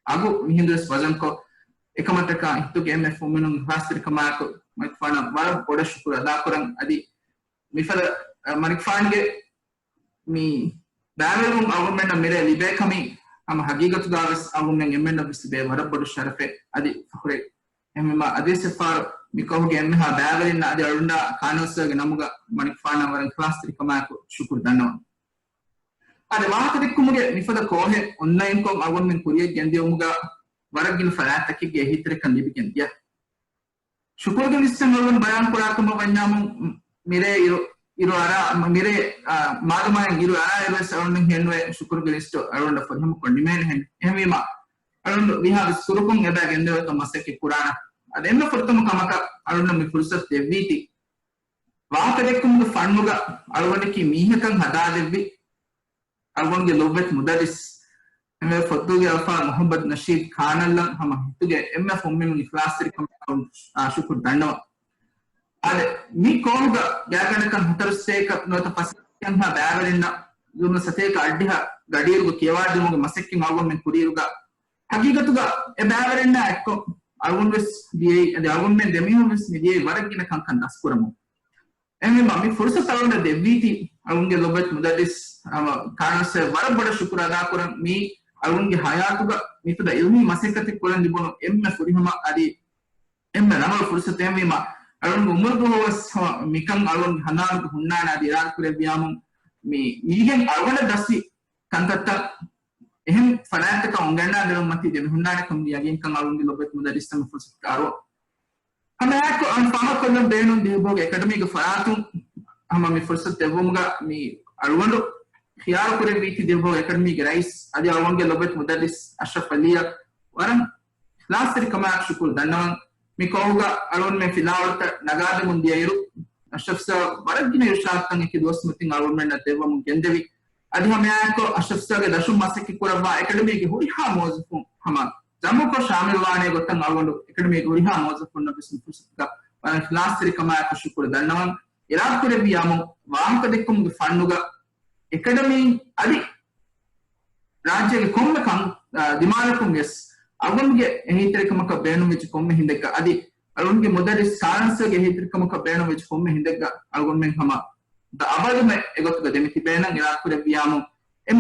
އަގު މިހިނދުވެސް ވަޒަންކޮށް، އެކަމަށްޓަކާ ހިތުގެ އެންމެ ފުންމިނުން އިޚްލާޞްތެރިކަމާއެކު މަނިކުފާނަށް ވަރަށް ބޮޑަށް ޝުކުރު އަދާކުރަން. އަދި މިފަދަ، އަ، މަނިކުފާނުގެ މި ބައިވެރިވުން އަޅުގަނޑުމެންނަށް މިރޭ ލިބޭ ކަމީ ހަމަ ހަގީގަތުގަ ވެސް އަޅުގަނޑުމެން އެންމެންނަށް ވެސް ލިބޭ ވަރަށް ބޮޑު ޝަރަފެއް އަދި ފަޚުރެއް. އެހެންވީމަ އަދިވެސް އެއްފަހަރު މި ކޯހުގެ އެންމެހާ ބައިވެރިންނަށް އަދި އަޅުގަނޑާ ކާނަވަސްވެގެ ނަމުގަ މަނިކުފާނަށް ވަރަށް އިޚްލާޞްތެރިކަމާއެކު ޝުކުރު ދަންނަވަން. އަދި ވާހަކަ ދެއްކުމުގެ މިފަދަ ކޯހެއް އޮންލައިންކޮށް އަޅުގަނޑުމެން ކުރިޔަށް ގެންދިޔުމުގަ ވަރަށް ގިނަ ފަރާތްތަކެއްގެ އެހީތެރިކަން ލިބިގެން ދިޔަ. ޝުކުރުގެ ލިސްޓެއް އަޅުގަނޑު ބަޔާން ކުރާ ކަމަށް ވަންޏާމު، މިރޭ އިރު، އިރު އަރާ، މިރޭ، އާ، މާދަމާއިން އިރު އަރާ އިރުވެސް އަޅުގަނޑު ހެންވެ ޝުކުރުގެ ލިސްޓު އަޅުގަނޑަށް ފުރިހަމަކޮށް ނިމޭނެ ހެން. އެހެންވީމަ، އަޅުގަނޑު ވީހާވެސް ކުރުކޮށް އެބަ ގެންދެވޭތޯ މަސައްކަތް ކުރާނަ. އަދި އެންމެ ފުރަތަމަ ކަމަކަށް އަޅުގަނޑަށް މި ފުރުސަތު ދެއްވީތީ. ވާހަކަ ދެއްކުމުގެ ފަންނުގަ އަޅުގަނޑަކީ މީހަކަށް ހަދާދެއްވި އަޅުގަނޑުގެ ލޮބުވެތި މުދައްރިސް އެންމެ ފޮއްދޫގެ އަލްފާޟް މުޙައްމަދު ނަޝީދު ކާނަލްއަށް ހަމަ ހިތުގެ އެންމެ ފުންމިނުން އިޚްލާޞްތެރިކަމާއެކު، އާ، ޝުކުރު ދަންނަވަން. އާދެ، މި ކޯހުގަ ގާތްގަނޑަކަށް ހަތަރު ސަތޭކަ ނުވަތަ ފަސް ސަތޭކަ ބައިވެރިންނަށް ދުން ސަތޭކަ އަށްޑިހަ ގަޑިއިރުގަ ކިޔަވާދިއުމުގެ މަސައްކަތް އަޅުގަނޑުމެން ކުރިއިރުގަ، ހަގީގަތުގަ އެ ބައިވެރިންނާ އެއްކޮށް އަޅުގަނޑު ވެސް ދިޔައީ، އަދި އަޅުގަނޑުމެން ދެމީހުން ވެސް މި ދިޔައީ ވަރަށް ގިނަ ކަންކަން ދަސްކުރަމުން. އެހެންވީމަ، މި ފުރުސަތު އަޅުގަނޑަށް ދެއްވީތީ، އަޅުގަނޑުގެ ލޮބުވެތި މުދައްރިސް، އަ، ކާނަވަސްވެ ވަރަށް ބޮޑަށް ޝުކުރު އަދާކުރަން. މީ އަޅުގަނޑުގެ ހަޔާތުގަ މިފަދަ އިލްމީ މަސައްކަތެއް ކުރަން ލިބުނު އެންމެ ފުރިހަމަ އަދި އެންމެ ރަނގަޅު ފުރުސަތެއް. އެހެންވީމަ، އަޅުގަނޑުގެ އުމުރު ދުވަހު ވެސް ހަމަ މިކަން އަޅުގަނޑުގެ ހަނދާނުގަ ހުންނާނެ އަދި އިރާދަ ކުރެއްވިޔާމު، މި މީގެން އަޅުގަނޑަށް ދަސްވި ކަންތައްތައް އެހެން ފަރާތްތަކަށް އޮންގަންނާ ދެމުން މަތީ ދެމިހުންނާނެ ކަމުގެ ޔަގީންކަން އަޅުގަނޑުގެ ލޮބުވެތި މުދައްރިސް އެންމެ ފުރުސަތުގަ އަރުވަން. ހަމައެއާއެކު އަޅުގަނޑު ފާހަގަކޮށްލަން ބޭނުން ދިވެހިބަހުގެ އެކަޑަމީގެ ފަރާތުން ހަމަ މި ފުރުސަތު ދެއްވުމުގަ މި އަޅުގަނޑު ޚިޔާރު ކުރެއްވީތީ ދިވެހިބަހުގެ އެކަޑަމީގެ ރައީސް އަދި އަޅުގަނޑުގެ ލޮބުވެތި މުދައްރިސް އަޝްރަފް އަލީއަށް ވަރަށް އިޚްލާޞްތެރިކަމާއެކު ޝުކުރު ދަންނަވަން. މި ކޯހުގަ އަޅުގަނޑުމެން ފިލާވަޅުތައް ނަގާދެމުން ދިޔައިރު، އަޝްރަފް ސާރު ވަރަށް ގިނަ އިރުޝާދުތައް އެކި ދުވަސް މަތިން އަޅުގަނޑުމެންނަށް ދެއްވަމުން ގެންދެވި. އަދި ހަމައެއާއެކު އަޝްރަފް ސާރުގެ ދަށުން މަސައްކަތް ކުރައްވާ އެކަޑަމީގެ ހުރިހާ މުވައްޒަފުން ހަމަ ޖަމްޢުކޮށް ޝާމިލްވާނެ ގޮތަށް އަޅުގަނޑު އެކަޑަމީގެ ހުރިހާ މުވައްޒަފުންނަށް ވެސް މި ފުރުސަތުގަ ވަރަށް އިޚްލާޞްތެރިކަމާއެކު ޝުކުރު ދަންނަވަން. އިރާދަކުރެއްވިޔާމު ވާހަކަދެއްކުމުގެ ފަންނުގަ އެކަޑަމީ އަދި ރާއްޖޭގެ ކޮންމެ ކަން، އާ، ދިމާލަކުން ވެސް އަޅުގަނޑުގެ އެހީތެރިކަމަކަށް ބޭނުންވެއްޖެ ކޮންމެ ހިނދެއްގަ އަދި އަޅުގަނޑުގެ މުދައްރިސް ސާންސްގެ އެހީތެރިކަމަކަށް ބޭނުންވެއްޖެ ކޮންމެ ހިނދެއްގަ އަޅުގަނޑުމެން ހަމަ ދަ އަބަދުމެ އެގޮތުގަ ދެމިތިބޭނަން އިރާދަކުރެއްވިޔާމު އެ،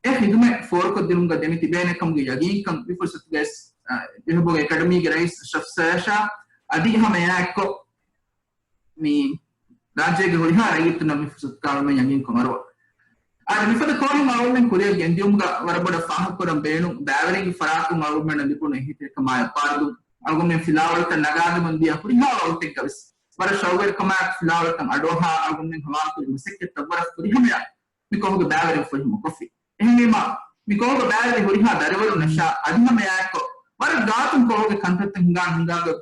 އެ ޚިދުމަތް ފޯރުކޮށްދިނުމުގަ ދެމިތިބޭނެ ކަމުގެ ޔަގީންކަން މި ފުރުސަތުގައި، އާ، ދިވެހިބަހުގެ އެކަޑަމީގެ ރައީސް އަޝްރަފް ސާރަށާ އަދި ހަމައެއާއެއްކޮށް މި ރާއްޖޭގެ ހުރިހާ ރައްޔިތުންނަށް މި ފުރުސަތު ކާރުމެން ޔަގީންކޮށް އަރުވަ. އާދެ، މިފަދަ ކޯހުން އަޅުގަނޑުމެން ކުރިއަށް ގެންދިއުމުގަ ވަރަށް ބޮޑަށް ފާހަގަކުރަން ބޭނުން ބައިވެރިންގެ ފަރާތުން އަޅުގަނޑުމެންނަށް ލިބުނު އެހީތެރިކަމާއި އަޕާރުދުން އަޅުގަނޑުމެން ފިލާވަޅުތައް ނަގާދެމުން ދިޔަ ހުރިހާ ވަގުތެއްގަ ވެސް ވަރަށް ޝައުގުވެރިކަމާއެކު ފިލާވަޅުތައް އަޑުއަހާ އަޅުގަނޑުމެން ހަވާލުކުރި މަސައްކަތްތައް ވަރަށް ފުރިހަމަޔަށް މި ކޯހުގެ ބައިވެރިން ފުރިހަމަކޮށްފި. އެހެންވީމަ، މި ކޯހުގެ ބައިވެރި ހުރިހާ ދަރިވަރުންނަށާ އަދި ހަމައެއާއެކު ވަރަށް ގާތުން ކޯހުގެ ކަންތައްތައް ހިނގާ ހިނގާގެ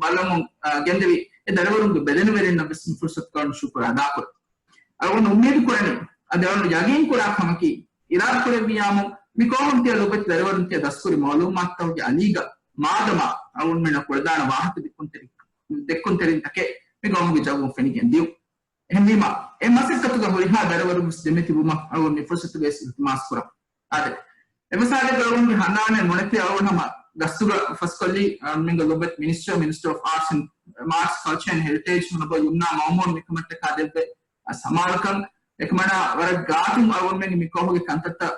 ބަލަމުން، އާ، ގެންދެވި އެ ދަރިވަރުންގެ ބެލެނިވެރިންނަށް ވެސް މި ފުރުސަތުގަ ޝުކުރު އަދާކުރަން. އަޅުގަނޑު އުއްމީދު ކުރަނީ، އަދި އަޅުގަނޑު ޔަގީން ކުރާ ކަމަކީ، އިރާދަ ކުރެއްވިޔާމު، މި ކޯހުން ތިޔަ ލޮބުވެތި ދަރިވަރުން ތިޔަ ދަސްކުރި މައުލޫމާތުތަކުގެ އަލީގަ މާދަމާ އަޅުގަނޑުމެންނަށް ކުޅަދާނަ ވާހަކަ ދެއްކުންތެރި-، ދެއްކުންތެރިންތަކެއް މި ގައުމުގެ ޖައްވުން ފެނިގެން ދިޔުން. އެހެންވީމަ، އެ މަސައްކަތުގަ ހުރިހާ ދަރިވަރުން ވެސް ދެމިތިބުމަށް އަޅުގަނޑު މި ފުރުސަތުގައި ވެސް އިލްތިމާސް ކުރަން. އާދެ، އެ މަސާލަގަ އަޅުގަނޑުގެ ހަނދާނެއް ނުނެތޭ އަޅުގަނޑު ހަމަ ގަސްތުގަ ފަސްކޮށްލީ، އަ، މިންގ ލޮބެތް މިނިސްޓަރ، މިނިސްޓަރ އޮފް އާޓްސް އެންޑް މާޓްސް ކަލްޗަރ އެންޑް ހެރިޓޭޖް ހަނަބަ ޔުމްނާ މައުމޫން މިކަމަށްޓަކާ ދެއްވެ، އަ، ސަމާލުކަން. އެކަމަނާ ވަރަށް ގާތުން އަޅުގަނޑުމެންގެ މި ކޯހުގެ ކަންތައްތައް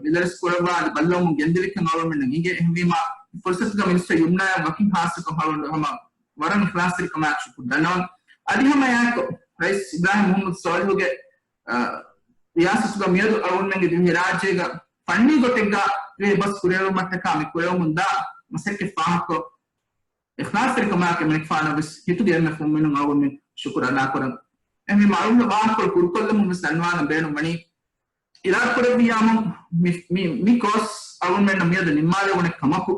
ވިލަރެސް ކުރައްވާ އަދި ބައްލަވަމުން ގެންދެވިކަން އަޅުގަނޑުމެންނަށް އިނގޭ. އެހެންވީމާ، ފުރުސަތުގަ މިނިސްޓަރ ޔުމްނާއަށް ވަކިން ހާއްސަކޮށް އަޅުގަނޑު ހަމަ ވަރަށް އިޚްލާޞްތެރިކަމާއެކު ޝުކުރު ދަންނަވަން. އަދި ހަމައެއާއެކު ރައީސް އިބްރާހިމް މުޙައްމަދު ސޯލިހުގެ، އަ، ރިޔާސަތުގަ މިއަދު އަޅުގަނޑުމެންގެ ދިވެހިރާއްޖޭގަ ފަންނީ ގޮތެއްގަ ދިވެހި ބަސް ކުރިއަރުވުމަށްޓަކާ މި ކުރެވެމުންދާ މަސައްކަތް ފާހަގަކޮށް، އިޚްލާޞްތެރިކަމާއެކު އެމަނިކުފާނަށް ވެސް ހިތުގެ އެންމެ ފުންމިނުން އަޅުގަނޑުމެން ޝުކުރު އަދާކުރަން. އެހެންވީމަ އަޅުގަނޑު ވާހަކަކޮޅު ކުރުކޮށްލަމުން ވެސް ދަންނަވާލަން ބޭނުންވަނީ، އިރާދަކުރެއްވިއްޔާމު މި، މި، މި ކޯސް އަޅުގަނޑުމެންނަށް މިއަދު ނިންމާލެވުނެ ކަމަކު،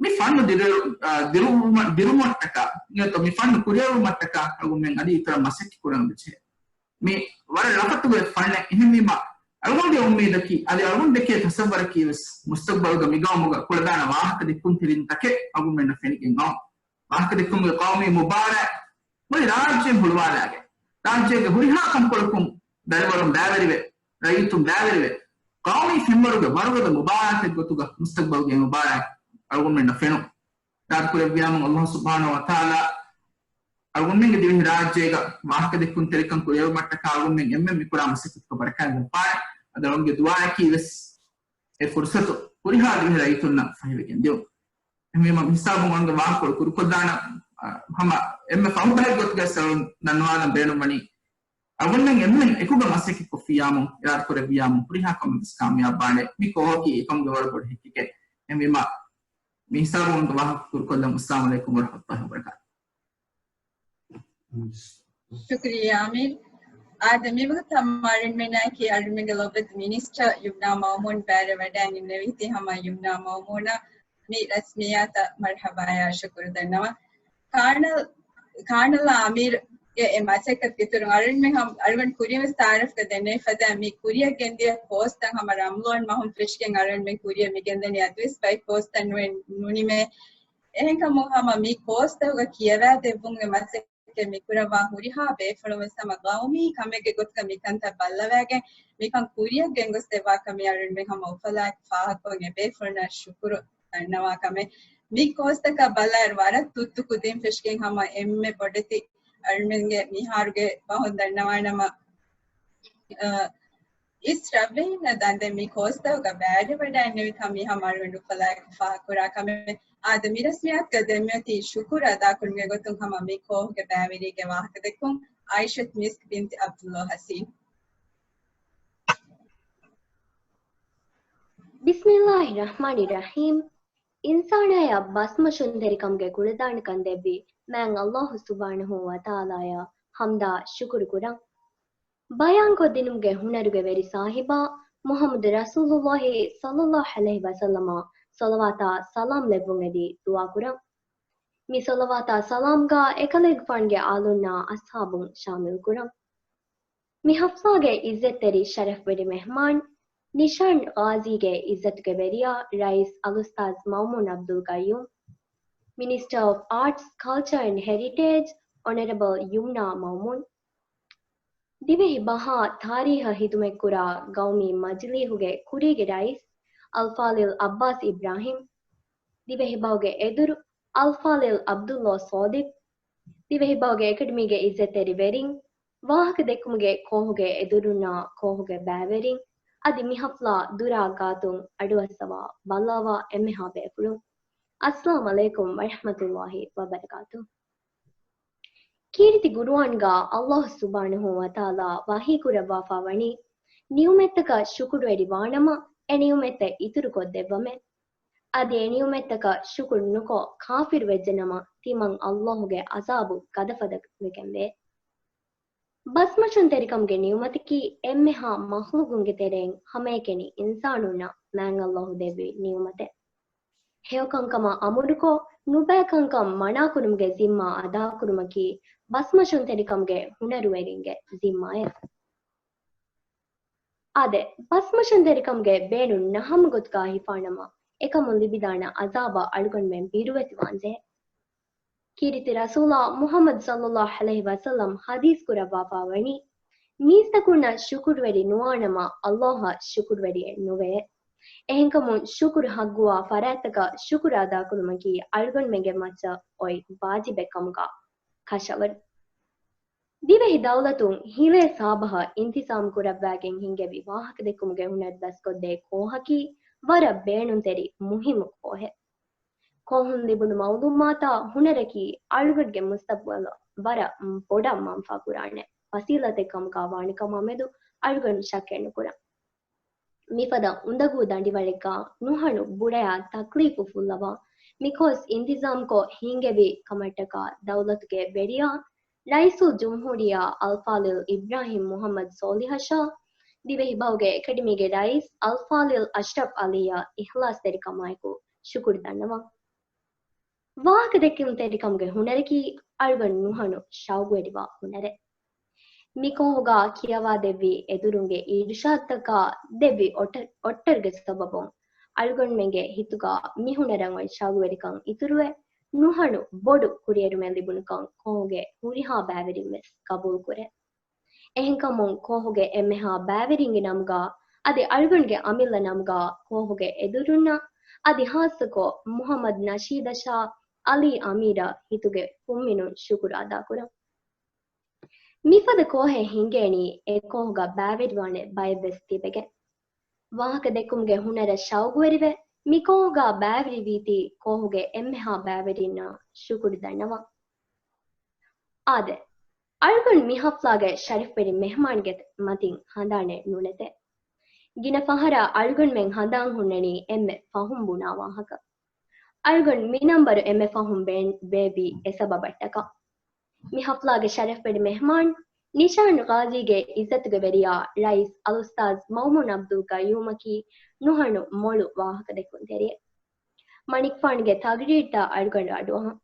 މި ފަންނު ދިރު-، އާ، ދިރުވުމަ-، ދިރުމަށްޓަކާ، ނުވަތަ މި ފަންނު ކުރިއަރުވުމަށްޓަކާ އަޅުގަނޑުމެން އަދި އިތުރަށް މަސައްކަތް ކުރަން ވެއްޖެ. މި ވަރަށް ރަފަތުގެ ފަންނެއް. އެހެންވީމަ، އަޅުގަނޑުގެ އުއްމީދަކީ، އަދި އަޅުގަނޑު ދެކޭ ތަސައްވަރަކީ ވެސް، މުސްތަޤްބަލުގަ މިގައުމުގަ ކުޅަދާނަ ވާހަކަ ދެއްކުންތެރިންތަކެއް އަޅުގަނޑުމެންނަށް ފެނިގެން އައުން. ވާހަކަ ދެއްކުމުގެ ޤައުމީ މުބާރާތް މުޅި ރާއްޖެ ހުޅުވާލާގެ، ރާއްޖޭގެ ހުރިހާ ކަންކޮޅަކުން ދަރިވަރުން ބައިވެރިވެ، ރައްޔިތުން ބައިވެރިވެ، ޤައުމީ ފެންވަރުގެ ވަރުގަދަ މުބާރާތެއް ގޮތުގަ މުސްތަޤްބަލުގެ މުބާރާތް އަޅުގަނޑުމެންނަށް ފެނުން. އިރާދަކުރެއްވިޔާމު، ﷲ ސުބްޙާނަހޫ ވަތަޢާލާ އަޅުގަނޑުމެންގެ ދިވެހިރާއްޖޭގަ ވާހަކަ ދެއްކުންތެރިކަން ކުރިއަރުވުމަށްޓަކާ އަޅުގަނޑުމެން އެންމެން މިކުރާ މަސައްކަތަކަށް ބަރަކާތް ދެއްވާނެ. އަދި އަޅުގަނޑުގެ ދުޢާއަކީ ވެސް އެ ފުރުޞަތު ހުރިހާ ދިވެހި ރައްޔިތުންނަށް ފަހިވެގެން ދިޔުން. އެހެންވީމަ މި ހިސާބުން އަޅުގަނޑު ވާހަކަކޮޅު ކުރުކޮށްލާނަން، އަ، ހަމަ އެންމެ ފަހުބަހެއް ގޮތުގައި އަޅުގަނޑު ދަންނަވާލަން ބޭނުންވަނީ، އަޅުގަނޑުމެން އެންމެން އެކުގަ މަސައްކަތްކޮށްފިއްޔާމު، އިރާދަކުރެއްވިއްޔާމު، ހުރިހާ ކަމެއް ވެސް ކާމިޔާބުވާނެ. މި ކޯހަކީ އެކަމުގެ ވަރަށް ބޮޑު ހެއްކެކެއް. އެހެންވީމަ، މި ހިސާބުން ވާހަކަ ކުރުކޮށްލަން. އައްސަލާމު ޢަލައިކުމް ވަރަޙްމަތުﷲި ވަބަރަކާތުހު. ޝުކުރިއްޔާ އަމީރް. އާދެ، މިވަގުތު ހަމަ އަޅުގަނޑުމެންނާއެކީ އަޅުގަނޑުމެންގެ ލޮބުވެތި މިނިސްޓަރ ޔުމްނާ މައުމޫން ބައިވެރިވަޑައިގެންނެވިތީ. ހަމަ ޔުމްނާ މައުމޫނަށް މި ރަސްމިއްޔާތަށް މަރުޙަބާއާ ޝުކުރު ދަންނަވަން. ކާނަލް، ކާނަލް އަމީރުގެ އެ މަސައްކަތް އިތުރުން އަޅުގަނޑުމެން ހަމަ، އަޅުގަނޑު ކުރިން ވެސް ތަޢާރަފްގަ ދެންނެވި ފަދަ މި ކުރިއަށް ގެންދިޔަ ކޯސްތައް ހަމަ ރަމަޟާން މަހުން ފެށިގެން އަޅުގަނޑުމެން ކުރިއަށް މިގެންދަނީ އަދިވެސް ބައެއް ކޯސްތައް ނުވެ-، ނުނިމޭ. އެހެންކަމުން ހަމަ މި ކޯސްތަކުގަ ކިޔަވާދެއްވުމުގެ މަސައްކަތް މި ކުރައްވާ ހުރިހާ ބޭފުޅުން ވެސް ހަމަ ގައުމީ ކަމެއްގެ ގޮތުގަ މިކަންތައް ބައްލަވައިގެން މިކަން ކުރިއަށް ގެންގޮސްދެއްވާ ކަމީ އަޅުގަނޑުމެން ހަމަ އުފަލާއެކު ފާހަގަކޮށް އެ ބޭފުޅުންނަށް ޝުކުރު ދަންނަވާ ކަމެއް. މި ކޯސްތަކަށް ބަލާއިރު ވަރަށް ތުއްތު ކުދިން ފެށިގެން ހަމަ އެންމެ ބޮޑެތި އަޅުގަނޑުމެންގެ މިހާރުގެ ބަހުން ދަންނަވާނަމަ، އަ، އިސް ރަށްވެހިންނަށް ދާންދެން މި ކޯސްތަކުގަ ބައިވެރިވެވަޑައިގެންނެވިކަން މި ހަމަ އަޅުގަނޑު އުފަލާއެކު ފާހަގަކުރާ ކަމެއް. އާދެ، މި ރަސްމިއްޔާތުގަ ދެންމެވެތި ޝުކުރު އަދާކުރުމުގެ ގޮތުން ހަމަ މި ކޯހުގެ ބައިވެރީގެ ވާހަކަދެއްކުން އާއިޝަތު މިސްކް ބިންތި ޢަބްދުﷲ ޙަސީން. ބިސްމިއްލާހި ރަޙްމާނި ރަޙީމް. އިންސާނާޔަށް ބަސްމޮށުންތެރިކަމުގެ ކުޅަދާނަކަން ދެއްވި މާތް ﷲ ސުބްޙާނަހޫ ވަތަޢާލާޔަށް ޙަމްދާ ޝުކުރު ކުރަން. ބަޔާންކޮށްދިނުމުގެ ހުނަރުގެ ވެރި ޞާޙިބާ މުޙައްމަދު ރަސޫލުﷲ ޞައްލަﷲ ޢަލައިހި ވަސައްލަމަށް ޞަލަވާތާ ސަލާމް ލެއްވުން އެދި ދުޢާ ކުރަން. މި ޞަލަވާތާ ސަލާމްގަ އެކަލޭގެފާނުގެ އާލުންނާ އަޞްޙާބުން ޝާމިލް ކުރަން. މި ޙަފްލާގެ ޢިއްޒަތްތެރި ޝަރަފްވެރި މެހްމާން، ނިޝާން ޣާޒީގެ ޢިއްޒަތުގެ ވެރިޔާ ރައީސް އަލްއުސްތާޛް މައުމޫން ޢަބްދުލް ޤައްޔޫމް، މިނިސްޓަރ އޮފް އާޓްސް، ކަލްޗަރ އެންޑް ހެރިޓޭޖް، އޮނަރަބަލް ޔުމްނާ މައުމޫން، ދިވެހި ބަހާ ތާރީހަށް ޚިދުމަތްކުރާ ގައުމީ މަޖިލީހުގެ ކުރީގެ ރައީސް އަލްފާޟިލް ޢައްބާސް އިބްރާހީމް، ދިވެހިބަހުގެ އެދުރު އަލްފާޟިލް ޢަބްދުﷲ ޞާދިޤް، ދިވެހިބަހުގެ އެކަޑަމީގެ ޢިއްޒަތްތެރި ވެރިން، ވާހަކަދެއްކުމުގެ ކޯހުގެ އެދުރުންނާ ކޯހުގެ ބައިވެރިން، އަދި މި ޙަފްލާ ދުރާ ގާތުން އަޑުއައްސަވާ ބައްލަވާ އެންމެހާ ބޭފުޅުން، އައްސަލާމް ޢަލައިކުމް ވަރަޙްމަތުﷲ ވަބަރަކާތުހު. ކީރިތި ޤުރުއާންގަ ﷲ ސުބްޙާނަހޫ ވަތަޢާލާ ވަޙީކުރައްވާފަ ވަނީ، ނިޢުމަތްތަކަށް ޝުކުރުވެރިވާނަމަ، އެ ނިޢުމަތްތައް އިތުރުކޮށްދެއްވަމޭ. އަދި އެ ނިޢުމަތްތަކަށް ޝުކުރު ނުކޮށް ކާފިރުވެއްޖެނަމަ، ތިމަން ﷲގެ ޢަޛާބު ގަދަފަދަވެގެންވޭ. ބަސްމޮށުންތެރިކަމުގެ ނިޢުމަތަކީ އެންމެހާ މަޚްލޫޤުންގެ ތެރެއިން ހަމައެކަނި އިންސާނުންނަށް މާތް ﷲ ދެއްވި ނިޢުމަތެއް. ހެޔޮކަންކަމަށް އަމުރުކޮށް، ނުބައިކަންކަން މަނާކުރުމުގެ ޒިންމާ އަދާކުރުމަކީ ބަސްމޮށުންތެރިކަމުގެ ހުނަރުވެރިންގެ ޒިންމާއެއް. އާދެ، ބަސްމޮށުންތެރިކަމުގެ ބޭނުން ނަހަމަ ގޮތުގަ ހިފާނަމަ، އެކަމުން ލިބިދާނެ ޢަޛާބަށް އަޅުގަނޑުމެން ބިރުވެތިވާންޖެހޭ. ކީރިތި ރަސޫލާ މުޙައްމަދު ޞައްލަﷲ ޢަލައިހި ވަސައްލަމް ޙަދީޘް ކުރައްވާފަ ވަނީ، މީސްތަކުންނަށް ޝުކުރުވެރި ނުވާނަމަ، ﷲއަށް ޝުކުރުވެރިއެއް ނުވެޔޭ. އެހެންކަމުން ޝުކުރު ޙައްޤުވާ ފަރާތްތަކަށް ޝުކުރު އަދާކުރުމަކީ އަޅުގަނޑުމެންގެ މައްޗަށް އޮތް ވާޖިބެއް ކަމުގަ ކަށަވަރު. ދިވެހި ދައުލަތުން ހިލޭ ސާބަހަށް އިންތިޒާމް ކުރައްވާގެން ހިންގެވި ވާހަކަދެއްކުމުގެ ހުނަރު ދަސްކޮށްދޭ ކޯހަކީ ވަރަށް ބޭނުންތެރި މުހިއްމު ކޯހެއް. ކޯހުން ލިބުނު މައުލޫމާތާ ހުނަރަކީ އަޅުގަނޑުގެ މުސްތަޤްބަލަށް ވަރަށް ބޮޑަށް މަންފާ ކުރާނެ ފަސީލަތެއް ކަމުގަ ވާނެ ކަމާ މެދު އަޅުގަނޑު ޝައްކެއް ނުކުރަން. މިފަދަ އުނދަގޫ ދަނޑިވަޅެއްގަ ނުހަނު ބުޅަޔާ ތަކްލީފު ފުއްލަވާ، މިކޯސް އިންތިޒާމްކޮށް ހިންގެވި ކަމަށްޓަކާ ދައުލަތުގެ ވެރިޔާ ރައީސުލްޖުމްހޫރިއްޔާ އަލްފާޟިލް އިބްރާހީމް މުޙައްމަދު ޞޯލިޙަށާ، ދިވެހިބަހުގެ އެކަޑަމީގެ ރައީސް އަލްފާޟިލް އަޝްރަފް ޢަލީއަށް އިޚްލާޞްތެރިކަމާއެކު ޝުކުރު ދަންނަވަން. ވާހަކަދެއްކުންތެރިކަމުގެ ހުނަރަކީ އަޅުގަނޑު ނުހަނު ޝައުގުވެރިވާ ހުނަރެއް. މިކޯހުގަ ކިޔަވާދެއްވި އެދުރުންގެ އިރުޝާދުތަކާ ދެއްވި އޮޓަ-، އޮއްޓަރުގެ ސަބަބުން އަޅުގަނޑުމެންގެ ހިތުގަ މިހުނަރަށް އޮތް ޝައުގުވެރިކަން އިތުރުވެ، ނުހަނު ބޮޑު ކުރިއެރުމެއް ލިބުނުކަން ކޯހުގެ ހުރިހާ ބައިވެރިން ވެސް ގަބޫލުކުރޭ. އެހެންކަމުން ކޯހުގެ އެންމެހާ ބައިވެރިންގެ ނަމުގަ އަދި އަޅުގަނޑުގެ އަމިއްލަ ނަމުގަ ކޯހުގެ އެދުރުންނަށް އަދި ހާއްސަކޮށް މުޙައްމަދު ނަޝީދަށާ އަލީ އަމީރަށް ހިތުގެ ފުންމިނުން ޝުކުރު އަދާކުރަން. މިފަދަ ކޯހެއް ހިނގޭނީ އެ ކޯހުގަ ބައިވެރިވާނެ ބައެއްވެސް ތިބެގެން. ވާހަކަ ދެއްކުމުގެ ހުނަރަށް ޝައުގުވެރިވެ، މި ކޯހުގަ ބައިވެރިވީތީ ކޯހުގެ އެންމެހާ ބައިވެރިންނަށް ޝުކުރު ދަންނަވަން. އާދެ، އަޅުގަނޑު މި ހަފްލާގެ ޝަރަފްވެރި މެހެމާންގެ މަތިން ހަނދާނެއް ނުނެތޭ. ގިނަ ފަހަރަށް އަޅުގަނޑުމެން ހަނދާން ހުންނަނީ އެންމެ ފަހުން ބުނާ ވާހަކަ. އަޅުގަނޑު މި ނަންބަރު އެންމެ ފަހުން ބޭ-، ބޭއްވީ އެ ސަބަބަށްޓަކާ. މި ހަފްލާގެ ޝަރަފްވެރި މެހެމާން، ނިޝާން ޣާޒީގެ އިއްޒަތުގެ ވެރިޔާ ރައީސް އަލްއުސްތާޒް މައުމޫން އަބްދުލް ޤައްޔޫމަކީ ނުހަނު މޮޅު ވާހަކަ ދެއްކުންތެރިއެއް. މަނިކުފާނުގެ ތަގްރީރުތައް އަޅުގަނޑު އަޑުއަހަން.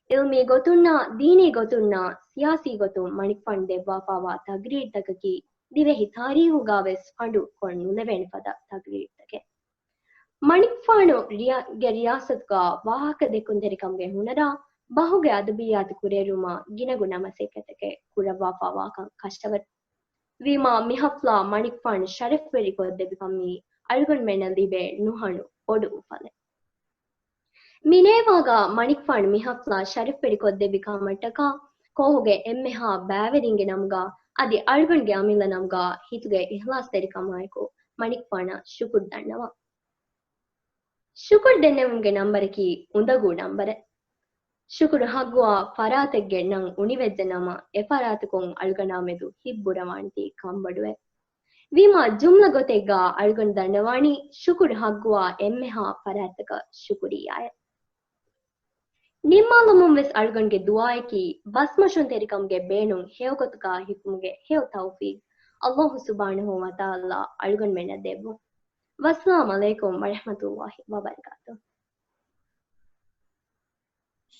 އިލްމީ ގޮތުންނާ، ދީނީ ގޮތުންނާ، ސިޔާސީ ގޮތުން މަނިކުފާނު ދެއްވާފާވާ ތަގްރީރުތަކަކީ ދިވެހި ތާރީހުގަވެސް ފަނޑު ކޮށް ނުލެވޭނެ ފަދަ ތަގްރީރުތަކެއް. މަނިކުފާނު ރިޔާ-، ގެ ރިޔާސަތުގަ ވާހަކަ ދެއްކުންތެރިކަމުގެ ހުނަރާ ބަހުގެ އަދަބިއްޔާތު ކުރިއެރުމާ ގިނަގުނަ މަސައްކަތްތަކެއް ކުރައްވާފާވާކަން ކަށަވަރު. ވީމާ، މި ހަފްލާ މަނިކުފާނު ޝަރަފްވެރި ކޮށްދެއްވިކަމީ އަޅުގަނޑުމެންނަށް ލިބޭ ނުހަނު ބޮޑު އުފަލެއް. މިނޭވާގަ މަނިކުފާނު މި ހަފްލާ ޝަރަފްވެރި ކޮށްދެއްވި ކަމަށްޓަކާ، ކޯހުގެ އެންމެހާ ބައިވެރިންގެ ނަމުގަ އަދި އަޅުގަނޑުގެ އަމިއްލަ ނަމުގަ ހިތުގެ އިހްލާސްތެރިކަމާއެކު މަނިކުފާނަށް ޝުކުރު ދަންނަވަން. ޝުކުރު ދެންނެވުމުގެ ނަންބަރަކީ އުނދަގޫ ނަންބަރެއް. ޝުކުރު ހައްގުވާ ފަރާތެއްގެ ނަން އުނިވެއްޖެ ނަމަ، އެ ފަރާތަކުން އަޅުގަނޑާމެދު ހިތް ބުރަވާނެތީ ކަންބޮޑުވޭ. ވީމާ، ޖުމްލަ ގޮތެއްގަ އަޅުގަނޑު ދަންނަވާނީ ޝުކުރު ހައްގުވާ އެންމެހާ ފަރާތްތަކަށް ޝުކުރިއްޔާއޭ. ނިންމާލުމުން ވެސް އަޅުގަނޑުގެ ދުޢާއަކީ ބަސްމަށުންތެރިކަމުގެ ބޭނުން ހެޔޮގޮތުގަ ހިފުމުގެ ހެޔޮ ތައުފީޤު ﷲ ސުބްޙާނަހޫ ވަތަޢާލާ އަޅުގަނޑުމެންނަށް ދެއްވުން. ވައްސަލާމް ޢަލައިކުމް ވަރަޙްމަތުﷲ ވަބަރަކާތުހު.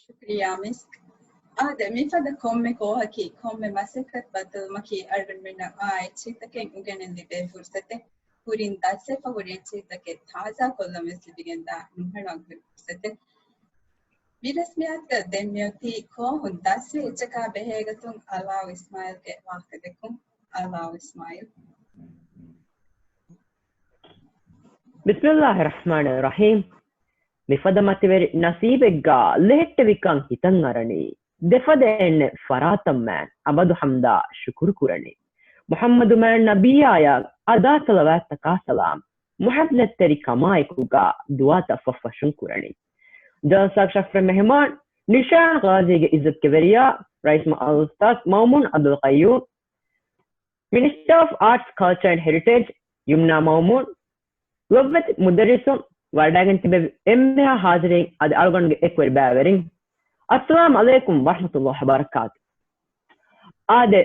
ޝުކްރިޔާ މިސްކް. އާދެ، މިފަދަ ކޮންމެ ކޯހަކީ، ކޮންމެ މަސައްކަތް ބައްދަލުމަކީ، އަޅުގަނޑުމެންނަށް އާ އެއްޗިހިތަކެއް އުނގެނެން ލިބޭ ފުރުސަތެއް. ކުރިން ދަސްވެފަ ހުރި އެއްޗިހިތަކެއް ތާޒާކޮށްލަން ވެސް ލިބިގެންދާ ނުހަނު އަގުހުރި ފުރުސަތެއް. މި ރަސްމިއްޔާތުގަ ދެން މިއޮތީ ކޯހުން ދަސްވި އެއްޗަކާ ބެހޭގޮތުން އަލާއު އިސްމާއިލްގެ ވާހަކަ ދެއްކުން. އަލާއު އިސްމާއިލް. ބިސްމިއްލާހި ރަޙްމާނި ރަޙީމް. މިފަދަ މަތިވެރި ނަސީބެއްގަ ލެހެއްޓެވިކަން ހިތަށް އަރަނީ. ދެފަދަ އެންމެ ފަރާތަށް މާތް އަބަދު ޙަމްދާ ޝުކުރު ކުރަނީ. މުޙައްމަދު މާތް ނަބިއްޔާއަށް އަދާ ޞަލަވާތްތަކާ ސަލާމް، މުޙައްލަތްތެރި ކަމާއެކުގަ ދުޢާތައް ފަށްފަށުން ކުރަނީ. ޖަލްސާގެ ޝަރަފްވެރި މެހެމާން، ނިޝާން ޣާޒީގެ އިއްޒަތުގެ ވެރިޔާ، ރައީސް މަ-، އަލްއުސްތާޛް މައުމޫން އަބްދުލް ޤައްޔޫމް، މިނިސްޓަރ އޮފް އާޓްސް، ކަލްޗަރ އެންޑް ހެރިޓޭޖް، ޔުމްނާ މައުމޫން، ލޮބުވެތި މުދައްރިސުން، ވަޑައިގެން ތިބެވި އެންމެހާ ޙާޟިރީން އަދި އަޅުގަނޑުގެ އެކުވެރި ބައިވެރިން، އައްސަލާމް ޢަލައިކުމް ވަރަޙްމަތުﷲ ވަބަރަކާތު. އާދެ،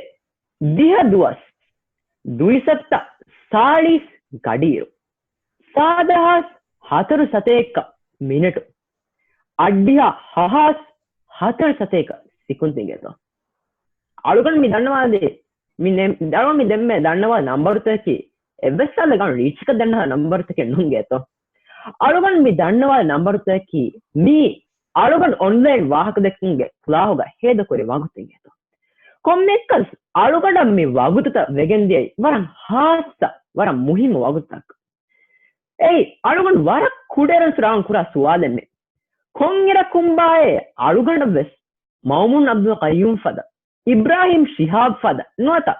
ދިހަ ދުވަސް، ދުއިސައްތަ، ސާޅީސް ގަޑިއިރު، ސާދަހާސް ހަތަރު ސަތޭކަ މިނެޓު، އަށްޑިހަ ހަހާސް ހަތަރު ސަތޭކަ ސިކުންތި އިނގޭތޯ. އަޅުގަނޑު މި ދަންނަވާލި، މި ނެ-، އަޅުގަނޑު މި ދެންމެ ދަންނަވާ ނަންބަރުތަކަކީ އެއްވެސް ސާލެއް ގަނޑު ރީޗްކަށް ދަންނަވާ ނަންބަރުތަކެއް ނޫންގޭތޯ. އަޅުގަނޑު މި ދަންނަވާ ނަންބަރުތަކަކީ މީ އަޅުގަނޑު އޮންލައިން ވާހަކަ ދެއްކުމުގެ ކްލާހުގަ ހޭދަކުރި ވަގުތު އިނގޭތޯ. ކޮންމެއަކަސް އަޅުގަނޑަށް މި ވަގުތުތައް ވެގެންދިޔައީ ވަރަށް ހާއްސަ، ވަރަށް މުހިއްމު ވަގުތުތަކަށް. އެއީ، އަޅުގަނޑު ވަރަށް ކުޑައިރުން ސުރާވަން ކުރާ ސުވާލެއްމެ. ކޮންއިރަކުންބާއޭ އަޅުގަނޑަށްވެސް މައުމޫން އަބްދުލް ޤައްޔޫމް ފަދަ، އިބްރާހީމް ޝިހާބް ފަދަ ނުވަތަ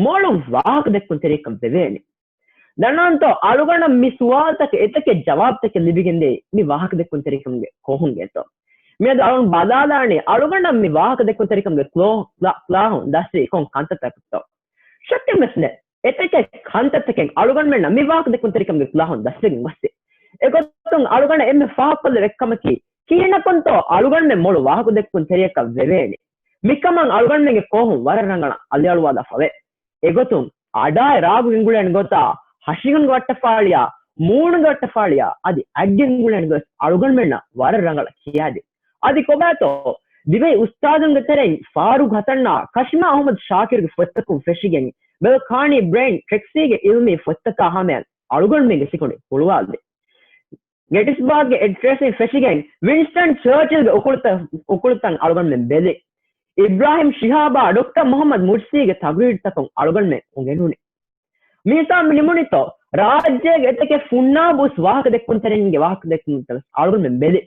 މޮޅު ވާހަކަ ދެއްކުންތެރިކަން ވެވޭނެ. ދަންނަވަންތޯ، އަޅުގަނޑަށް މި ސުވާލުތަކަށް އެތަކެއް ޖަވާބުތަކެއް ލިބިގެންދޭ މި ވާހަކަ ދެއްކުންތެރިކަމުގެ ކޯހުންގޭތޯ. މިއަދު އަޅުގަނޑު ބަލާލާނީ އަޅުގަނޑަށް މި ވާހަކަ ދެއްކުންތެރިކަމުގެ ކްލޯ-، ކްލާ-، ކްލާހުން ދަސްވީ ކޮން ކަންތައްތަކަކަށްތޯ. ޝައްކެއް ވެސް ނެތް. އެތަކެއް ކަންތައްތަކެއް އަޅުގަނޑުމެންނަށް މި ވާހަކަ ދެއްކުންތެރިކަމުގެ ކްލާހުން ދަސްވެގެން ގޮއްސި. އެގޮތުން އަޅުގަނޑަށް އެންމެ ފާހަގަކޮށްލެވޭ އެއްކަމަކީ، ކިހިނަކުންތޯ އަޅުގަނޑުމެން މޮޅު ވާހަކަ ދެއްކުން ތެރިޔަކަށް ވެވޭނެ. މިކަމަށް އަޅުގަނޑުމެންގެ ކޯހުން ވަރަށް ރަނގަޅަށް އަލިއަޅުވާލާފަވޭ. އެގޮތުން އަޑާއި ރާގު ގެންގުޅޭނެ ގޮތާ، ހަށިގަނޑުގެ ވައްޓަފާޅިޔާ، މޫނުގެ ވައްޓަފާޅިޔާ، އަދި އަތްގެންގުޅޭނެ ގޮތް އަޅުގަނޑުމެންނަށް ވަރަށް ރަނގަޅަށް ކިޔާދިން. އަދި ކޮބާތޯ، ދިވެހި އުސްތާޛުންގެ ތެރެއިން ފާރޫގް ހަސަންއާ ކަޝްމާ އަޙްމަދު ޝާކިރުގެ ފޮތްތަކުން ފެށިގެން، ބެލްކާނީ ބްރެއިން ޓްރެކްސީގެ އިލްމީ ފޮތްތަކާ ހަމަޔަށް އަޅުގަނޑުމެންގެ ސިކުނޑި ހުޅުވާލި. ގެޓިސްބާގްގެ އެޑްރެސްއިން ފެށިގެން ވިންސްޓަން ޗާޗިލްގެ އުކުޅުތައް، އުކުޅުތައް އަޅުގަނޑުމެން ބެލި. އިބްރާހިމް ޝިހާބާ ޑޮކްޓަރ މުޙައްމަދު މުރްސީގެ ތަގްރީރުތަކުން އަޅުގަނޑުމެން އުނގެނުނި. މިހިސާބު ނިމުނިތޯ، ރާއްޖޭގެ އެތަކެއް ފުންނާބުސް ވާހަކަ ދެއްކުންތެރިންގެ ވާހަކަ ދެއްކުންތައް އަޅުގަނޑުމެން ބެލި.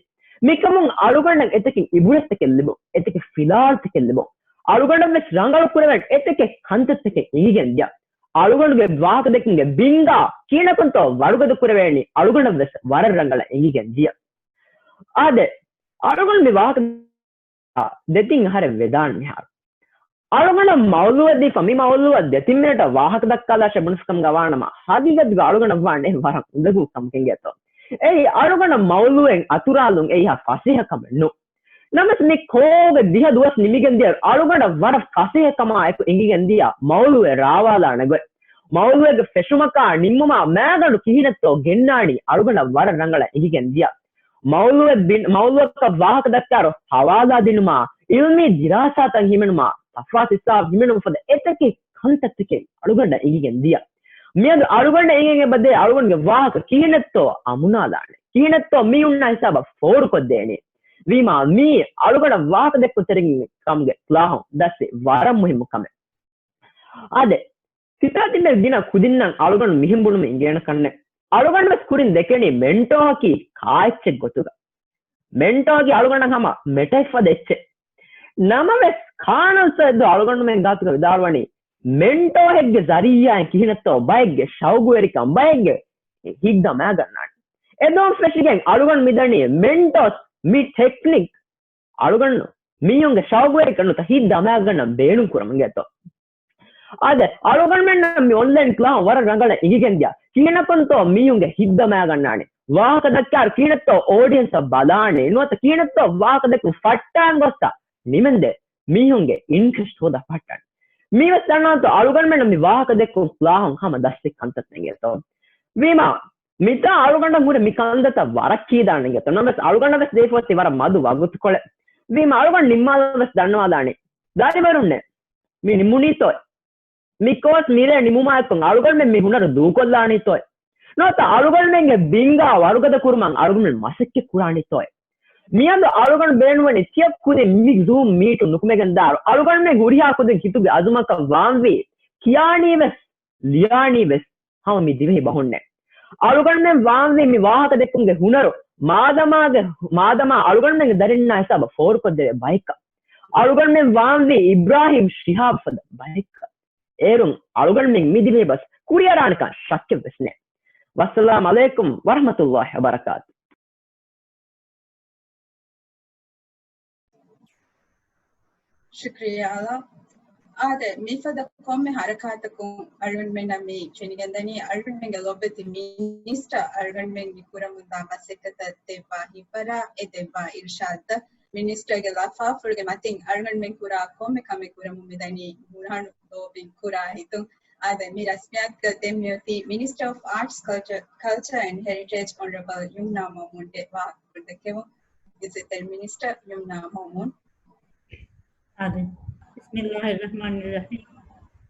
މިކަމުން އަޅުގަނޑަށް އެތަކެއް އިބުރަތްތަކެއް ލިބުން، އެތަކެއް ފިލާވަޅުތަކެއް ލިބުން. އަޅުގަނޑަށް ވެސް ރަނގަޅު ކުރެވެން އެތަކެއް ކަންތައްތަކެއް އެނގިގެން ދިޔަ. އަޅުގަނޑުގެ ވާހަކަދެއްކުމުގެ ބިންގާ ކިހިނަކުންތޯ ވަރުގަދަ ކުރެވޭނީ އަޅުގަނޑަށް ވެސް ވަރަށް ރަނގަޅަށް އެނގިގެން ދިޔަ. އާދެ، އަޅުގަނޑު މި ވާހަކަ ދެތިން އަހަރެއް ވެދާނެ މިހާރު. އަޅުގަނޑަށް މައުޟޫއެއް ދީފަ މި މައުޟޫއަށް ދެތިން މިނެޓަށް ވާހަކަ ދައްކާލާށޭ ބުނުސް ކަމުގަ ވާނަމަ، ހަގީގަތުގަ އަޅުގަނޑަށް ވާނެ ވަރަށް އުނދަގޫ ކަމަކަށް އިނގޭތޯ. އެއީ އަޅުގަނޑަށް މައުޟޫއެއް އަތުރާލުން އެއީ ހަ ފަސޭހަ ކަމެއް ނޫން. ނަމަވެސް މި ކޯގެ ދިހަ ދުވަސް ނިމިގެން ދިޔަ އަޅުގަނޑަށް ވަރަށް ފަސޭހަ ކަމާ އެކު އެނގިގެން ދިޔަ މައުޟޫއެއް ރާވާލާނެ ގޮތް. މައުޟޫއެއްގެ ފެށުމަކާ ނިންމުމާ މައިގަނޑު ކިހިނެއްތޯ ގެންނާނީ އަޅުގަނޑަށް ވަރަށް ރަނގަޅަށް އެނގިގެން ދިޔަ. މައުޟޫއެއް ބިން-، މައުޟޫއަކަށް ވާހަކަ ދައްކާއިރު ހަވާލާ ދިނުމާ، އިލްމީ ދިރާސާތައް ހިމެނުމާ، ތަފާސް ހިސާބު ހިމެނުމަށް ފަދަ އެތަކެއް ކަންތައްތަކެއް އަޅުގަނޑަށް އެނގިގެން ދިޔަ. މިއަދު އަޅުގަނޑަށް އެނގެން އެބަދޭ އަޅުގަނޑުގެ ވާހަކަ ކިހިނެއްތޯ އަމުނާލާނެ. ކިހިނެއްތޯ މީ ހުންނަ ހިސާބަށް ފޯރުކޮށްދޭނެ. ވީމާ މީ އަޅުގަނޑަށް ވާހަކަ ދެއްކުންތެރިން ކަމުގެ ފުލާހުން ދަސްވި ވަރަށް މުހިއްމު ކަމެއް. އާދެ، ސިފައިތިން ވެސް ގިނަ ކުދިންނަށް އަޅުގަނޑު މިހެން ބުނުމުން އިނގޭނެ ކަންނެ. އަޅުގަނޑު ވެސް ކުރިން ދެކެނީ މެންޓޯއަކީ ކާއެއްޗެއް ގޮތުގަ. މެންޓޯއަކީ އަޅުގަނޑަށް ހަމަ މެޓެއް ފަދަ އެއްޗެއް. ނަމަވެސް ކާނަލް ސައިދު އަޅުގަނޑުމެން ގާތުގަ ވިދާޅުވަނީ މެންޓޯއެއްގެ ޒަރީއާއިން ކިހިނެއްތޯ ބައެއްގެ ޝައުގުވެރިކަން ބައެއްގެ ހިތް ދަމާގަންނާނެ. އެދުވަހުން ފެށިގެން އަޅުގަނޑު މިދަނީ މެންޓޯސް މި ޓެކްނިކް އަޅުގަނޑު މީހުންގެ ޝައުގުވެރިކަން ނުވަތަ ހިތް ދަމާގަންނަން ބޭނުން ކުރަމުން އިނގޭތޯ. އާދެ، އަޅުގަނޑުމެންނަށް މި އޮންލައިން ކްލާހުން ވަރަށް ރަނގަޅަށް އެނގިގެން ދިޔަ. ކިހިނަކުންތޯ މީހުންގެ ހިތް ދަމާގަންނާނެ. ވާހަކަ ދައްކާއިރު ކިހިނެއްތޯ އޯޑިއެންސަށް ބަލާނެ. ނުވަތަ ކިހިނެއްތޯ ވާހަކަ ދެއްކުން ފައްޓާން ގޮއްސަ ނިމެންދެ މީހުންގެ އިންޓްރެސްޓް ހޯދާ ފައްޓާނެ. މީވެސް ދަންނަވާތޯ އަޅުގަނޑުމެންނަށް މި ވާހަކަ ދެއްކުން ކްލާހުން ހަމަ ދަސްވި ކަންތައް އެނގޭތޯ. ވީމާ، މިތާ އަޅުގަނޑަށް ހުރެ މި ކަންތައްތައް ވަރަށް ކީދާނެ އިނގޭތޯ. ނަމަވެސް އަޅުގަނޑަށް ވެސް ދީފަ އޮތީ ވަރަށް މަދު ވަގުތުކޮޅެއް. ވީމާ އަޅުގަނޑު ނިންމާލަން ވެސް ދަންނަވާލާނީ. ދަރިވަރުންނޭ، މި ނިމުނީތޯ. މި ކޯސް މިރޭ ނިމުމާއެކު އަޅުގަނޑުމެން މި ހުނަރު ދޫކޮށްލާނީތޯ. ނުވަތަ އަޅުގަނޑުމެންގެ ބިންގާ ވަރުގަދަ ކުރުމަށް އަޅުގަނޑުމެން މަސައްކަތް ކުރާނީތޯ. މިއަދު އަޅުގަނޑު ބޭނުންވަނީ ތިޔަ ކުދިން މި ޒޫމް މީޓު ނުކުމެގެން ދާއިރު އަޅުގަނޑުމެން ހުރިހާ ކުދިން ހިތުގެ އަޒުމަކަށް ވާންވީ ކިޔާނީ ވެސް ލިޔާނީ ވެސް ހަމަ މި ދިވެހި ބަހުންނޭ. އަޅުގަނޑުމެން ވާންވީ މި ވާހަކަ ދެއްކުމުގެ ހުނަރު މާދަމާގެ، މާދަމާ އަޅުގަނޑުމެންގެ ދަރިންނާ ހިސާބަށް ފޯރުކޮށްދެވޭ ބަޔަކަށް. އަޅުގަނޑުމެން ވާންވީ އިބްރާހިމް ޝިހާބް ފަދަ ބަޔަކަށް. އޭރުން އަޅުގަނޑުމެން މި ދިވެހި ބަސް ކުރިއަރާނެކަން ޝައްކެއް ވެސް ނެތް. ވައްސަލާމް ޢަލައިކުމް ވަރަޙްމަތުﷲި ވަބަރަކާތު. ޝުކްރިއްޔާ އަލާ. އާދެ، މިފަދަ ކޮންމެ ހަރަކާތަކުން އަޅުގަނޑުމެންނަށް މި ފެނިގެންދަނީ، އަޅުގަނޑުމެންގެ ލޮބުވެތި މިނިސްޓަރ އަޅުގަނޑުމެން މި ކުރަމުންދާ މަސައްކަތަށް ދެއްވާ ހިތްވަރާ، އެ ދެއްވާ އިރުޝާދަށް. މިނިސްޓަރގެ ލަފާފުޅުގެ މަތިން އަޅުގަނޑުމެން ކުރާ ކޮންމެ ކަމެއް ކުރަމުން މިދަނީ ބުރްހާނު ލޯބިން ކުރާ ހިތުން. އާދެ، މި ރަސްމިއްޔާތުގަ ދެން މިއޮތީ މިނިސްޓަރ އޮފް އާޓްސް، ކަލްޗަރ، ކަލްޗަރ އެންޑް ހެރިޓޭޖް އޮނަރަބަލް ޔުމްނާ މައުމޫންގެ ވާހަކަފުޅު ދެއްކެވުން. އިއްޒަތްތެރި މިނިސްޓަރ ޔުމްނާ މައުމޫން. އާދެ، ބިސްމިއްލާހިއްރަޙްމާނިއްރަޙީމް.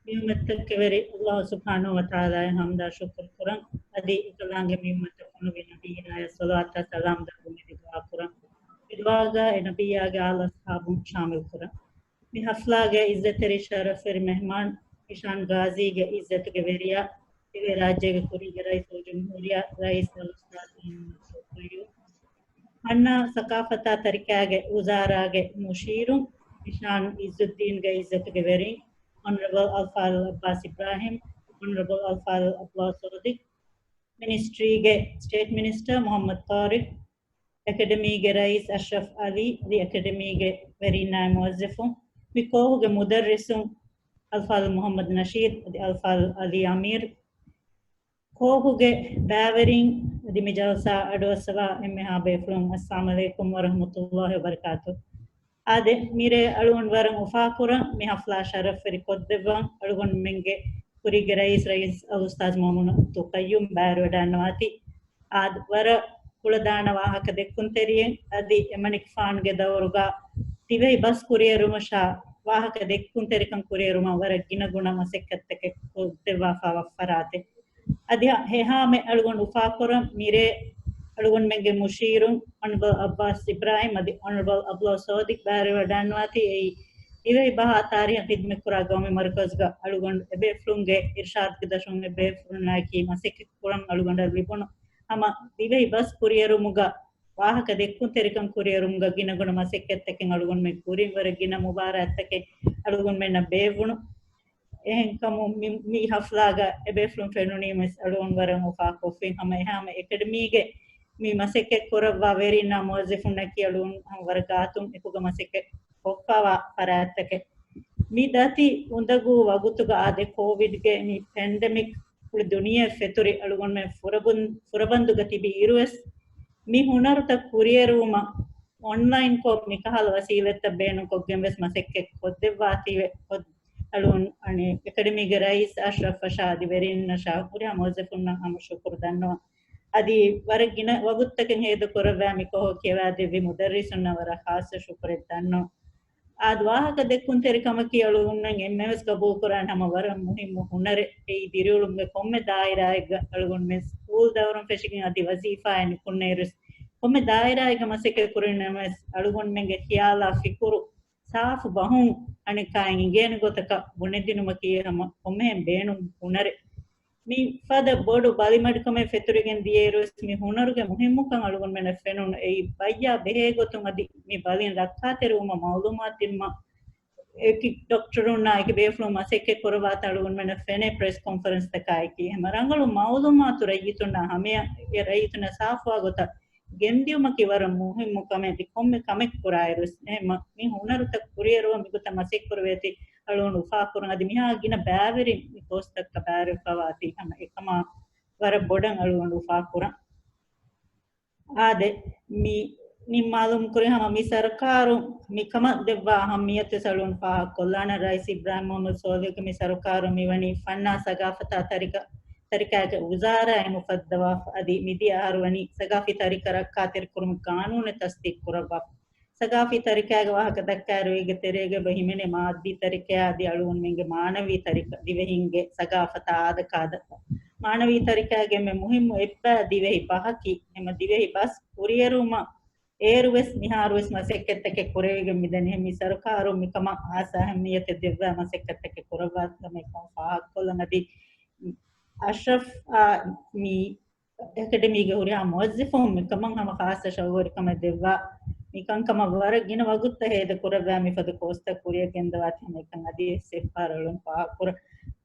މި އުއްމަތަށް ކެވެރި ﷲ ސުބްޙާނަހޫ ވަތަޢާލާއަށް ޙަމްދާ ޝުކުރު ކުރަން. އަދި އެކަލާނގެ މި އުއްމަތަށް ފޮނުވި ނަބިއްޔާއަށް ޞަލަވާތާ ސަލާމް ދަށްވުމެއް ދުޢާ ކުރަން. މި ދުޢާގަ އެ ނަބިއްޔާގެ އާލް އަޞްޙާބުން ޝާމިލް ކުރަން. މި ޙަފްލާގެ އިއްޒަތްތެރި ޝަރަފްވެރި މެހްމާން އިޝާން ޣާޒީގެ އިއްޒަތުގެ ވެރިޔާ، ދިވެހިރާއްޖޭގެ ކުރީގެ ރައީސުލްޖުމްހޫރިއްޔާ، ރައީސް އަލްއުސްތާޛު މުޙައްމަދު އަލް ޤައްޔޫމް. ފަންނާ ސަޤާފަތާ ތަރިކާގެ ވުޒާރާގެ މުޝީރު އިޝާން އިއްޒުއްދީންގެ އިއްޒަތުގެ ވެރިން، އޮނަރަބަލް އަލްފާޟިލް ޢައްބާސް އިބްރާހިމް، އޮނަރަބަލް އަލްފާޟިލް ޢަބްދުﷲ ޞާދިޤް، މިނިސްޓްރީގެ ސްޓޭޓް މިނިސްޓަރ މުޙައްމަދު ޠާރިޤް، އެކަޑަމީގެ ރައީސް އަޝްރަފް ޢަލީ އަދި އެކަޑަމީގެ ވެރިންނާއި މުވައްޒަފުން، މި ކޯހުގެ މުދައްރިސުން އަލްފާޟިލް މުޙައްމަދު ނަޝީދު އަދި އަލްފާޟިލް ޢަލީ އަމީރު، ކޯހުގެ ބައިވެރިން އަދި މި ޖަލްސާ އަޑުއައްސަވާ އެންމެހާ ބޭފުޅުން، އައްސަލާމް ޢަލައިކުމް ވަރަޙްމަތުﷲި ވަބަރަކާތު. އާދެ، މިރޭ އަޅުގަނޑު ވަރަށް އުފާކުރަން މި ޙަފްލާ ޝަރަފްވެރި ކޮށްދެއްވަން އަޅުގަނޑުމެންގެ ކުރީގެ ރައީސް، ރައީސް އަލްއުސްތާޛު މައުމޫނު އަބްދުލް ޤައްޔޫމް ބައިވެރިވެވަޑައިގަންނަވާތީ. އާދެ، ވަރަށް ކުޅަދާނަ ވާހަކަ ދެއްކުންތެރިއެއް އަދި އެމަނިކުފާނުގެ ދައުރުގަ ދިވެހި ބަސް ކުރިއެރުމަށާ ވާހަކަ ދެއްކުންތެރިކަން ކުރިއެރުމަށް ވަރަށް ގިނަގުނަ މަސައްކަތްތަކެއް ކޮށްދެއްވާފަ ވައްފަރާތެ. އަދި ހެހާމެ އަޅުގަނޑު އުފާކުރަން މިރޭ އަޅުގަނޑުމެންގެ މުޝީރުން އޮނަރަބަލް ޢައްބާސް އިބްރާހިމް އަދި އޮނަރަބަލް ޢަބްދުﷲ ޞާދިޤް ބައިވެރިވެވަޑައިގަންނަވާތީ. އެއީ ދިވެހި ބަހާ ތާރީޚަށް ޚިދުމަތްކުރާ ގައުމީ މަރުކަޒުގަ އަޅުގަނޑު އެބޭފުޅުންގެ އިރުޝާދުގެ ދަށުން އެބޭފުޅުންނާއެކީ މަސައްކަތް ކުރަން އަޅުގަނޑަށް ލިބުނު ހަމަ ދިވެހި ބަސް ކުރިއެރުމުގަ ވާހަކަ ދެއްކުންތެރިކަން ކުރިއެރުމުގަ ގިނަގުނަ މަސައްކަތްތަކެއް އަޅުގަނޑުމެން ކުރިން ވަރަށް ގިނަ މުބާރާތްތަކެއް އަޅުގަނޑުމެންނަށް ބޭއްވުނު. އެހެންކަމުން މި، މި ހަފްލާގަ އެބޭފުޅުން ފެނުނީމެސް އަޅުގަނޑު ވަރަށް އުފާކޮށްފިން. ހަމަ އެހާމަ އެކަޑަމީގެ މި މަސައްކަތް ކުރައްވާ ވެރިންނާ މުވައްޒަފުންނަކީ އަޅުގަނޑު ހަމަ ވަރަށް ގާތުން އެކުގަ މަސައްކަތް ކޮށްފަވާ ފަރާތްތަކެއް. މި ދަތި އުނދަގޫ ވަގުތުގަ އާދެ ކޯވިޑްގެ މި ޕެންޑެމިކް ފުޅި ދުނިޔެ ފެތުރި އަޅުގަނޑުމެން ފުރަބުން-، ފުރަބަންދުގަ ތިބި އިރުވެސް މި ހުނަރުތައް ކުރިއެރުވުމަށް އޮންލައިންކޮށް މިކަހަލަ ވަސީލަތްތައް ބޭނުންކޮށްގެން ވެސް މަސައްކަތް ކޮށްދެއްވާތީވެ އޮތް އަޅުގަނޑު އަނެއް އެކަޑަމީގެ ރައީސް އަޝްރަފް ފަށާ އަދި ވެރިންނަށާ ހުރިހާ މުވައްޒަފުންނަށް ހަމަ ޝުކުރު ދަންނަވަން. އަދި ވަރަށް ގިނަ ވަގުތުތަކެއް ހޭދަ ކުރައްވާ މި ކޯހޯ ކިޔަވާދެއްވި މުދައްރިސުންނަށް ވަރަށް ޚާއްޞަ ޝުކުރެއް ދަންނަވަން. އާދެ، ވާހަކަ ދެއްކުންތެރިކަމަކީ އަޅުގަނޑުމެން އެންމެވެސް ގަބޫލުކުރާނެ ހަމަ ވަރަށް މުހިއްމު ހުނަރެއް. އެއީ ދިރިއުޅުމުގެ ކޮންމެ ދާއިރާއެއްގަ އަޅުގަނޑުމެން ސްކޫލް ދައުރުން ފެށިގެން އަދި ވަޒީފާއެއް ނިކުންނައިރުވެސް ކޮންމެ ދާއިރާއެއްގަ މަސައްކަތް ކުރިނަމަވެސް އަޅުގަނޑުމެންގެ ޚިޔާލާ ފިކުރު ސާފު ބަހުން އަނެއްކާއިން އިނގޭނެ ގޮތަކަށް ބުނެދިނުމަކީ ހަމަ ކޮންމެހެން ބޭނުން ހުނަރެއް. މި ފަދަ ބޮޑު ބަލިމަޑުކަމެއް ފެތުރިގެން ދިޔައިރުވެސް މި ހުނަރުގެ މުހިއްމުކަން އަޅުގަނޑުމެންނަށް ފެނުނު. އެއީ ބައްޔާ ބެހޭ ގޮތުން އަދި މި ބަލިން ރައްކާތެރިވުމަށް މައުލޫމާތު ދިނުމަށް އެކި ޑޮކްޓަރުންނާ އެކި ބޭފުޅުން މަސައްކަތް ކުރައްވާތަން އަޅުގަނޑުމެންނަށް ފެނޭ ޕްރެސް ކޮންފަރެންސްތަކާއެކީ. ހަމަ ރަނގަޅު މައުލޫމާތު ރައްޔިތުންނާ ހަމަޔަށް އެ ރައްޔިތުންނަށް ސާފުވާ ގޮތަށް ގެންދިޔުމަކީ ވަރަށް މުހިއްމު ކަމެއް. އަދި ކޮންމެ ކަމެއް ކުރާއިރުވެސް އެހެން މަ-، މި ހުނަރުތައް ކުރިއެރުވަން މިގޮތަށް މަސައްކަތް ކުރެވޭތީ އަޅުގަނޑު އުފާކުރަން. އަދި މިހާ ގިނަ ބައިވެރިން މި ކޯސްތަކަށް ބައިވެރިވެފަވާތީ ހަމަ އެކަމާ ވަރަށް ބޮޑަށް އަޅުގަނޑު އުފާކުރަން. އާދެ، މި ނިންމާލުމުގެ ކުރިން ހަމަ މި ސަރުކާރު މިކަމަށް ދެއްވާ އަހައްމިއްޔަތުވެސް އަޅުގަނޑު ފާހަގަކޮށްލާނެ. ރައީސް އިބްރާހިމް މުހައްމަދު ސޯލިހުގެ މި ސަރުކާރު މިވަނީ ފަންނާ ސަގާފަތާ ތަރިކަ-، ތަރިކާގެ ވުޒާރާއެއް އުފައްދަވާފަ. އަދި މިދިޔަ އަހަރު ވަނީ ސަގާފީ ތަރިކަ ރައްކާތެރިކުރުމުގެ ގާނޫނެއް ތަސްދީޤު ކުރައްވާފަ. ސަގާފީ ތަރިކާގެ ވާހަކަ ދައްކާއިރު، އޭގެ ތެރޭގަ އެބަ ހިމެނޭ މާއްދީ ތަރިކަޔާ އަދި އަޅުގަނޑުމެންގެ މާނަވީ ތަރިކަ، ދިވެހިންގެ ސަގާފަތާ އާދަކާދަ. މާނަވީ ތަރިކާގެ އެންމެ މުހިއްމު އެއްބައި ދިވެހި ބަހަކީ، އެމަ ދިވެހި ބަސް ކުރިއެރުމަށް އޭރުވެސް މިހާރުވެސް މަސައްކަތްތަކެއް ކުރެވިގެން މިދަނީ. މި ސަރުކާރުން މިކަމަށް ހާއްސަ އަހައްމިއްޔަތެއް ދެއްވާ މަސައްކަތްތަކެއް ކުރައްވާ ކަމެއް ކަމަށް ފާހަގަކޮށްލަން. އަދި އަޝްރަފް، އާ، މި އެކަޑަމީގެ ހުރިހާ މުވައްޒަފުން މިކަމަށް ހަމަ ޚާއްޞަ ޝައުގުވެރިކަމެއް ދެއްވާ، މިކަންކަމަށް ވަރަށް ގިނަ ވަގުތުތައް ހޭދަ ކުރައްވާ މިފަދަ ކޯސްތައް ކުރިއަށް ގެންދަވާތީ ހަމައެކަން އަދިވެސް އެއްފަހަރު އަޅުން ފާހަގަކުރަން.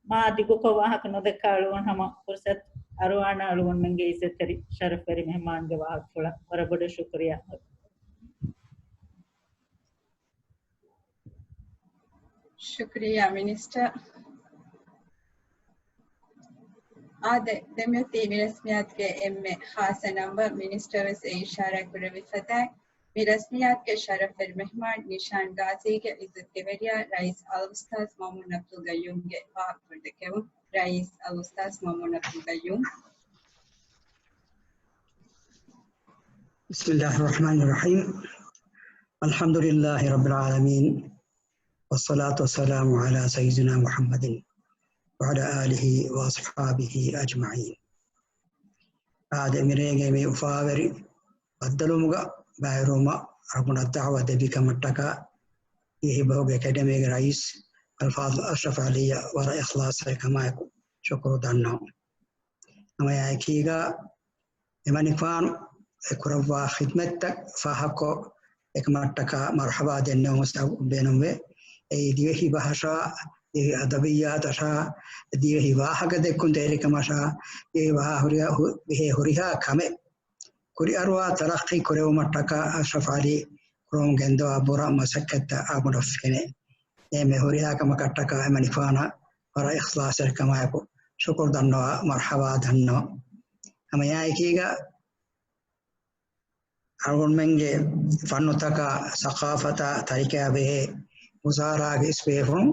މާ ދިގުކޮށް ވާހަކަ ނުދައްކާ އަޅުގަނޑު ހަމަ ފުރުސަތު އަރުވާނަ އަޅުގަނޑުމެންގެ އިއްޒަތްތެރި ޝަރަފްވެރި މެހެމާންގެ ވާހަކަފުޅަށް ވަރަށް ބޮޑަށް ޝުކުރިއްޔާ. ޝުކުރިއްޔާ މިނިސްޓަރ. އާދެ، ދެމިއޮތީ މި ރަސްމިއްޔާތުގެ އެންމެ ޚާއްޞަ ނަންބަރު މިނިސްޓަރ ވެސް އެ އިޝާރާތް ކުރެއްވި ފަދައިން، މި ރަސްމިއްޔާތުގެ ޝަރަފްވެރި މެހްމާން ނިޝާން ޣާޒީގެ އިއްޒަތްތެރިވެރިޔާ ރައީސް އަލްއުސްތާޛް މައުމޫން އަބްދުލް ގައްޔޫމްގެ ވާހަކަފުޅު ދެއްކެވުން. ރައީސް އަލްއުސްތާޛް މައުމޫން އަބްދުލް ގައްޔޫމް. بسم الله الرحمن الرحيم. الحمد لله رب العالمين. والصلاة والسلام على سيدنا محمد وعلى آله وأصحابه أجمعين. އާދެ، މިރޭގެ މި އުފާވެރި ބައްދަލުވުމުގަ ބައިވެރިވުމަށް އަޅުގަނޑަށް ދަޢުވަތު ދެއްވި ކަމަށްޓަކާ ދިވެހި ބަހުގެ އެކަޑަމީގެ ރައީސް އަލްފާޟިލް އަޝްރަފް ޢަލީއަށް ވަރަށް އިޚްލާޞްތެރިކަމާއެކު ޝުކުރު ދަންނަވަން. ހަމައެއާއެކީގަ އެމަނިކުފާނު އެ ކުރައްވާ ޚިދްމަތްތައް ފާހަގަކޮށް، އެކަމަށްޓަކާ މަރްޙަބާ ދެންނެވުމަށް ބޭނުންވޭ. އެއީ ދިވެހި ބަހަށާ، ދިވެހި އަދަބިއްޔާތަށާ، ދިވެހި ވާހަކަދެއްކުންތެރިކަމަށާ، ދިވެހި ވާހަކަ ހުރިހާ، ހު-، ބެހޭ ހުރިހާ ކަމެއް ކުރިއަރުވާ ތަރައްޤީ ކުރެވުމަށްޓަކާ އަޝްރަފް ޢަލީ ކުރަމުން ގެންދަވާ ބުރަ މަސައްކަތްތައް އަޅުގަނޑަށް ފެނޭ. އެންމެ ހުރިހާ ކަމަކަށްޓަކާ އެމަނިކުފާނަށް ވަރަށް އިޚްލާޞްތެރިކަމާއެކު ޝުކުރު ދަންނަވާ، މަރްޙަބާ ދަންނަވަން. ހަމައެއާއެކީގަ އަޅުގަނޑުމެންގެ ފަންނުތަކާ، ސަޤާފަތާ، ތަރިކަޔާ ބެހޭ ވުޒާރާގެ އިސް ބޭފުޅުން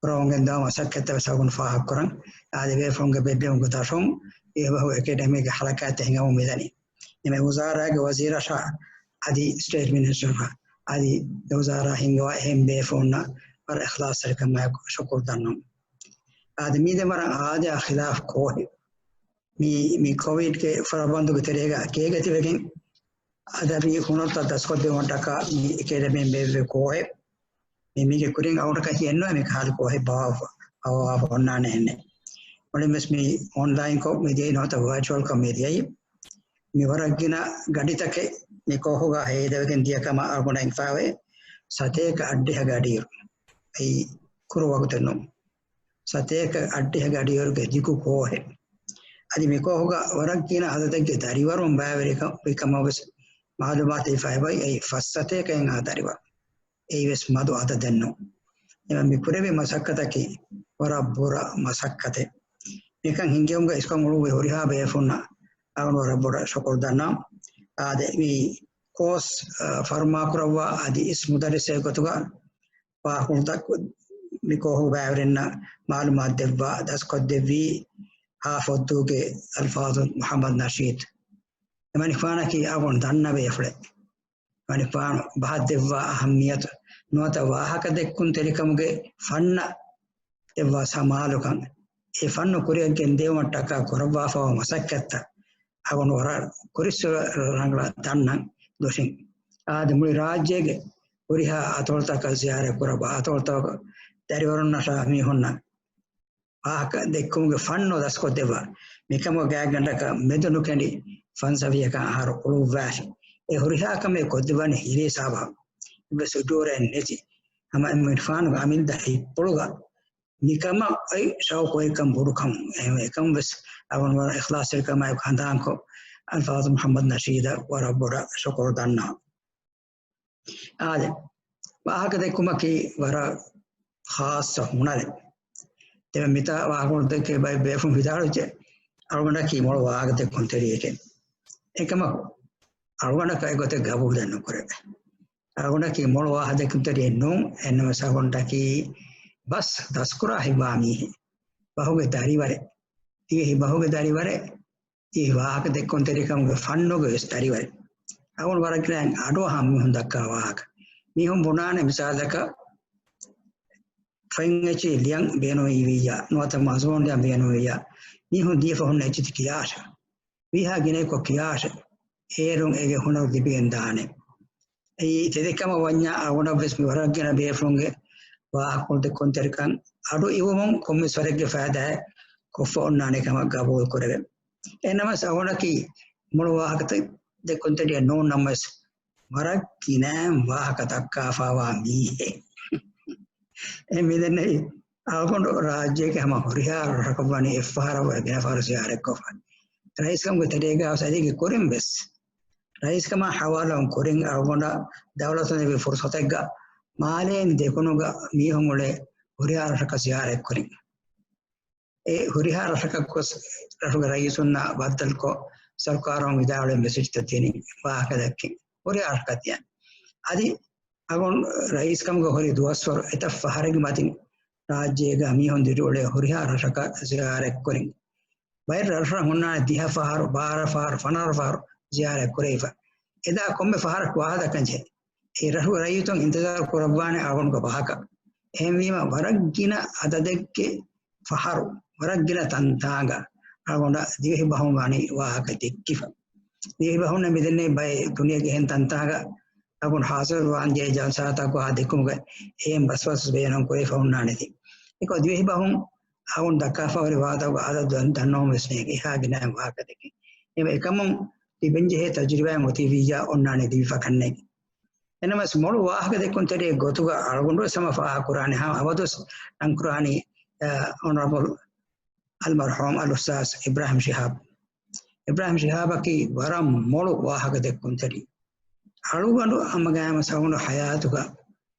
ކުރަމުން ގެންދަވާ މަސައްކަތްތައް ވެސް އަޅުގަނޑު ފާހަގަކުރަން. އާދެ، ބޭފުޅުންގެ ބެއްލެވުމުގެ ދަށުން ދިވެހި ބަހު އެކެޑަމީގެ ހަރަކާތްތައް ހިނގަމުން މިދަނީ. އެންމެ ވުޒާރާގެ ވަޒީރަށާ އަދި ސްޓޭޓް މިނިސްޓަރަށާ އަދި ވުޒާރާ ހިންގަވާ އެހެން ބޭފުޅުންނަށް ވަރަށް އިޚްލާޞްތެރިކަމާއެކު ޝުކުރު ދަންނަވަން. އާދެ، މީ ދެން ވަރަށް އާދަޔާ ޚިލާފް ކޯހެއް. މި، މި ކޮވިޑްގެ ފުރަބަންދުގެ ތެރޭގަ ގޭގަ ތިބެގެން އަދަބީ ހުނަރުތައް ދަސްކޮށްދެއްވުމަށްޓަކާ މި އެކެޑަމީން ބޭއްވި ކޯހެއް. މި، މީގެ ކުރިން އަޅުގަނޑަކަށް ހިއެއްނުވޭ މި ކަހަލަ ކޯހެއް ބާއްވާފަ، އަވަވާފަ އޮންނާނެ އެހެންނެއް. މުޅިންވެސް މި އޮންލައިންކޮށް މި ދިޔައީ ނުވަތަ ވަރޗުއަލްކޮށް މި ދިޔައީ. މި ވަރަށް ގިނަ ގަޑިތަކެއް މި ކޯހުގަ ހޭދަވެގެން ދިޔަ ކަމަށް އަޅުގަނޑަށް އިންފާވޭ. ސަތޭކަ އަށްޑިހަ ގަޑިއިރު. އެއީ ކުރު ވަގުތެއް ނޫން. ސަތޭކަ އައްޑިހަ ގަޑިއިރުގެ ދިގު ކޯހެއް. އަދި މި ކޯހުގަ ވަރަށް ގިނަ އަދަދެއްގެ ދަރިވަރުން ބައިވެރިކަ-، ވިކަމަށް ވެސް މައުލޫމާތު ލިބިފައި އޮތް. އެއީ ފަސް ސަތޭކައެއްހާ ދަރިވަރު. އެއީ ވެސް މަދު އަދަދެއް ނޫން. އެމަ މި ކުރެވި މަސައްކަތަކީ ވަރަށް ބުރަ މަސައްކަތެއް. މިކަން ހިންގެވުމުގަ އިސްކަން އުޅުއްވި ހުރިހާ ބޭފުންނަށް އަޅުގަނޑު ވަރަށް ބޮޑަށް ޝުކުރު ދަންނަވަން. އާދެ، މި ކޯސް، އަ، ފަރުމާކުރައްވާ އަދި އިސް މުދައްރިސެއް ގޮތުގަ ވާހަކަ ދައްކު-، މި ކޯހު ބައިވެރިންނަށް މައުލޫމާތު ދެއްވާ، ދަސްކޮށްދެއްވީ ހާ ފޮއްދޫގެ އަލްފާޟުލް މުޙައްމަދު ނަޝީދު. އެމަނިކުފާނަކީ އަޅުގަނޑު ދަންނަ ބޭފުޅެއް. އެމަނިކުފާނު ބަހަށް ދެއްވާ އަހައްމިޔަތު ނުވަތަ ވާހަކަ ދެއްކުންތެރިކަމުގެ ފަންނަށް ދެއްވާ ސަމާލުކަން، އެ ފަންނު ކުރިއަށް ގެންދިއުމަށްޓަކާ ކުރައްވާފައިވާ މަސައްކަތްތައް އަޅުގަނޑު ވަރަށް ކުރިއްސުރެ ރަނގަޅަށް ދަންނަން ދޮށިން. އާދެ، މުޅި ރާއްޖޭގެ ހުރިހާ އަތޮޅުތަކަށް ޒިޔާރަތް ކުރައްވާ، އަތޮޅުތަކުގެ ދަރިވަރުންނަށާ މީހުންނަށް ވާހަކަ ދެއްކުމުގެ ފަންނު ދަސްކޮށްދެއްވާ. މިކަމުގެ ގާތްގަނޑަކަށް މެދުނުކެނޑި ފަންސަވީހަކަށް އަހަރު އުޅުއްވާފި. އެ ހުރިހާ ކަމެއް ކޮށްދެއްވަނީ ހިލޭ ސާބަހަށް. އެއްވެސް އުޖޫރައެއް ނެތި. ހަމަ އެމަނިކުފާނުގެ އަމިއްލަ ހިތްޕުޅުގަ މިކަމަށް އޮތް ޝައުޤު އޮތްކަން ބޮޑުކަމުން. އެހެންވެ، އެކަން ވެސް އަޅުގަނޑު ވަރަށް އިޚްލާޞްތެރިކަމާއެކު ހަނދާންކޮށް، އަލްފާޟުލް މުޙައްމަދު ނަޝީދަށް ވަރަށް ބޮޑަށް ޝުކުރު ދަންނަވަން. އާދެ، ވާހަކަ ދެއްކުމަކީ ވަރަށް ޚާއްޞަ ހުނަރެއް. ދެން މިތާ ވާހަކަ ދެއްކޭ ބައެއް ބޭފުން ވިދާޅުވެއްޖެ، އަޅުގަނޑަކީ މޮޅު ވާހަކަ ދެއްކުންތެރިއެކޭ. އެކަމަކު، އަޅުގަނޑަކަށް އެގޮތެއް ގަބޫލެއް ނުކުރެވޭ. އަޅުގަނޑަކީ މޮޅު ވާހަކަ ދެއްކުންތެރިއެއް ނޫން، އެހެންނަމަވެސް އަޅުގަނޑަކީ ބަސް ދަސްކުރާ ހިތްވާ މީހެއް. ބަހުގެ ދަރިވަރެއް. ދިވެހި ބަހުގެ ދަރިވަރެއް. ދިވެހި ވާހަކަ ދެއްކުންތެރިކަމުގެ ފަންނުގެ ވެސް ދަރިވަރެއް. އަޅުގަނޑު ވަރަށް ގިނައިން އަޑުއަހާ މީހުން ދައްކާ ވާހަކަ. މީހުން ބުނާނެ މިސާލަކަށް، ފައިން އެޗީ ލިޔަން ބޭނުންވެއްޖެއްޔާ، ނުވަތަ މަޒުމޫނު ލިޔަން ބޭނުންވެއްޖެއްޔާ، މީހުން ދިޔަފަ ހުންނަ އެޗިތި ކިޔާށެ. ވީހާ ގިނައިކޮށް ކިޔާށެ. އޭރުން އޭގެ ހުނަރު ލިބިގެން ދާނެ. އެއީ ތެދެއްކަމަށް ވަންޏާ އަޅުގަނޑަށް ވެސް މި ވަރަށް ގިނަ ބޭފުޅުންގެ ވާހަކަ ދެއްކުންތެރިކަން އަޑު އިވުމުން ކޮންމެސް ވަރެއްގެ ފައިދާއެއް ކޮށްފަ އޮންނާނެ ކަމަށް ގަބޫލު ކުރެވެ. އެހެންނަމަވެސް އަޅުގަނޑަކީ މޮޅު ވާހަކަ ދެއްކުންތެރިއެއް ނޫން ނަމަވެސް، ވަރަށް ގިނައިން ވާހަކަ ދައްކާފައިވާ މީހެއް. އެ މިދެންނެވި އަޅުގަނޑު ރާއްޖޭގެ ހަމަ ހުރިހާ ރަށަކަށް ވަނީ އެއްފަހަރަށް ވަރަށް ގިނަ ފަހަރު ޒިޔާރަތްކޮށްފަ. ރައީސްކަމުގެ ތެރޭގަ އަދި ކުރިން ވެސް ރައީސްކަމާ ހަވާލުކުރިން އަޅުގަނޑަށް ދައުލަތު ދެއްވި ފުރުސަތެއްގަ މާލޭން ދެކުނުގަ މީހުން އުޅޭ ހުރިހާ ރަށަކަށް ޒިޔާރަތްކުރިން. އެ ހުރިހާ ރަށަކަށް ގޮސް ރަށުގެ ރައީސުންނާ ބައްދަލުކޮށް، ސަރުކާރުން ވިދާޅުވި މެސެޖްތައް ދިނި ވާހަކަ ދެއްކި ހުރިހާ ރަށަކަށް ދިޔަ. އަދި އަޅުގަނޑު ރައީސްކަމުގަ ހުރި ދުވަސްވަރު އެތައް ފަހަރެއްގެ މަތިން ރާއްޖޭގަ މީހުން ދިރިއުޅޭ ހުރިހާ ރަށަކަށް ޒިޔާރަތްކުރިން. ބައެއް ރަށްރަށް ހުންނާނެ ދިހަ ފަހަރު، ބާރަ ފަހަރު، ފަނަރަ ފަހަރު ޒިޔާރަތް ކުރެވިފަ. އެދާ ކޮންމެ ފަހަރަކު ވާހަކަ ދައްކަންޖެހޭ. އެ ރަށުގެ ރައްޔިތުން އިންތިޒާރު ކުރައްވާނެ އަޅުގަނޑުގެ ވާހަކަ. އެހެންވީމަ ވަރަށް ގިނަ އަދަދެއްގެ ފަހަރު، ވަރަށް ގިނަ ތަންތާނގަ އަޅުގަނޑަށް ދިވެހި ބަހުން ވަނީ ވާހަކަ ދެއްކިފަ. ދިވެހި ބަހުންނަށް މިދެންނެވި ބައެއް ދުނިޔޭގެ އެހެން ތަންތާނގަ އަޅުގަނޑު ހާޒިރުވާން ޖެހޭ ޖަލްސާތަކުގަ ދެއްކުމުގަ އެހެން ބަސްބަސް ބޭނުން ކުރެވިފަ ހުންނާނެތީ. އެކަމަކު ދިވެހި ބަހުން އަޅުގަނޑު ދައްކާފަ ހުރި ވާހަކަތަކުގެ އަދަދު ދަން-، ދަންނަވަން ވެސް ނޭނގެ. އެހާ ގިނައިން ވާހަކަ ދެއްކި. އެ-، އެކަމުން ލިބެންޖެހޭ ތަޖުރިބާއެއް އޮތީ ވިއްޔާ އޮންނާނެ ލިބިފަ ކަންނޭނގެ. އެނަމަސް މޮޅު ވާހަކަ ދެއްކުންތެރިއެއް ގޮތުގަ އަޅުގަނޑުވެސް ހަމަ ފާހަގަކުރާނެ ހަމަ އަބަދުވެސް ނަންކުރާނީ، އަ، އޮނަރަބަލް އަލްމަރްޙޫމް އަލްއުސްތާޛް އިބްރާހިމް ޝިހާބް. އިބްރާހިމް ޝިހާބަކީ ވަރަށް މޮޅު ވާހަކަ ދެއްކުންތެރި. އަޅުގަނޑު ހަމަގައިމުވެސް އަޅުގަނޑު ހަޔާތުގަ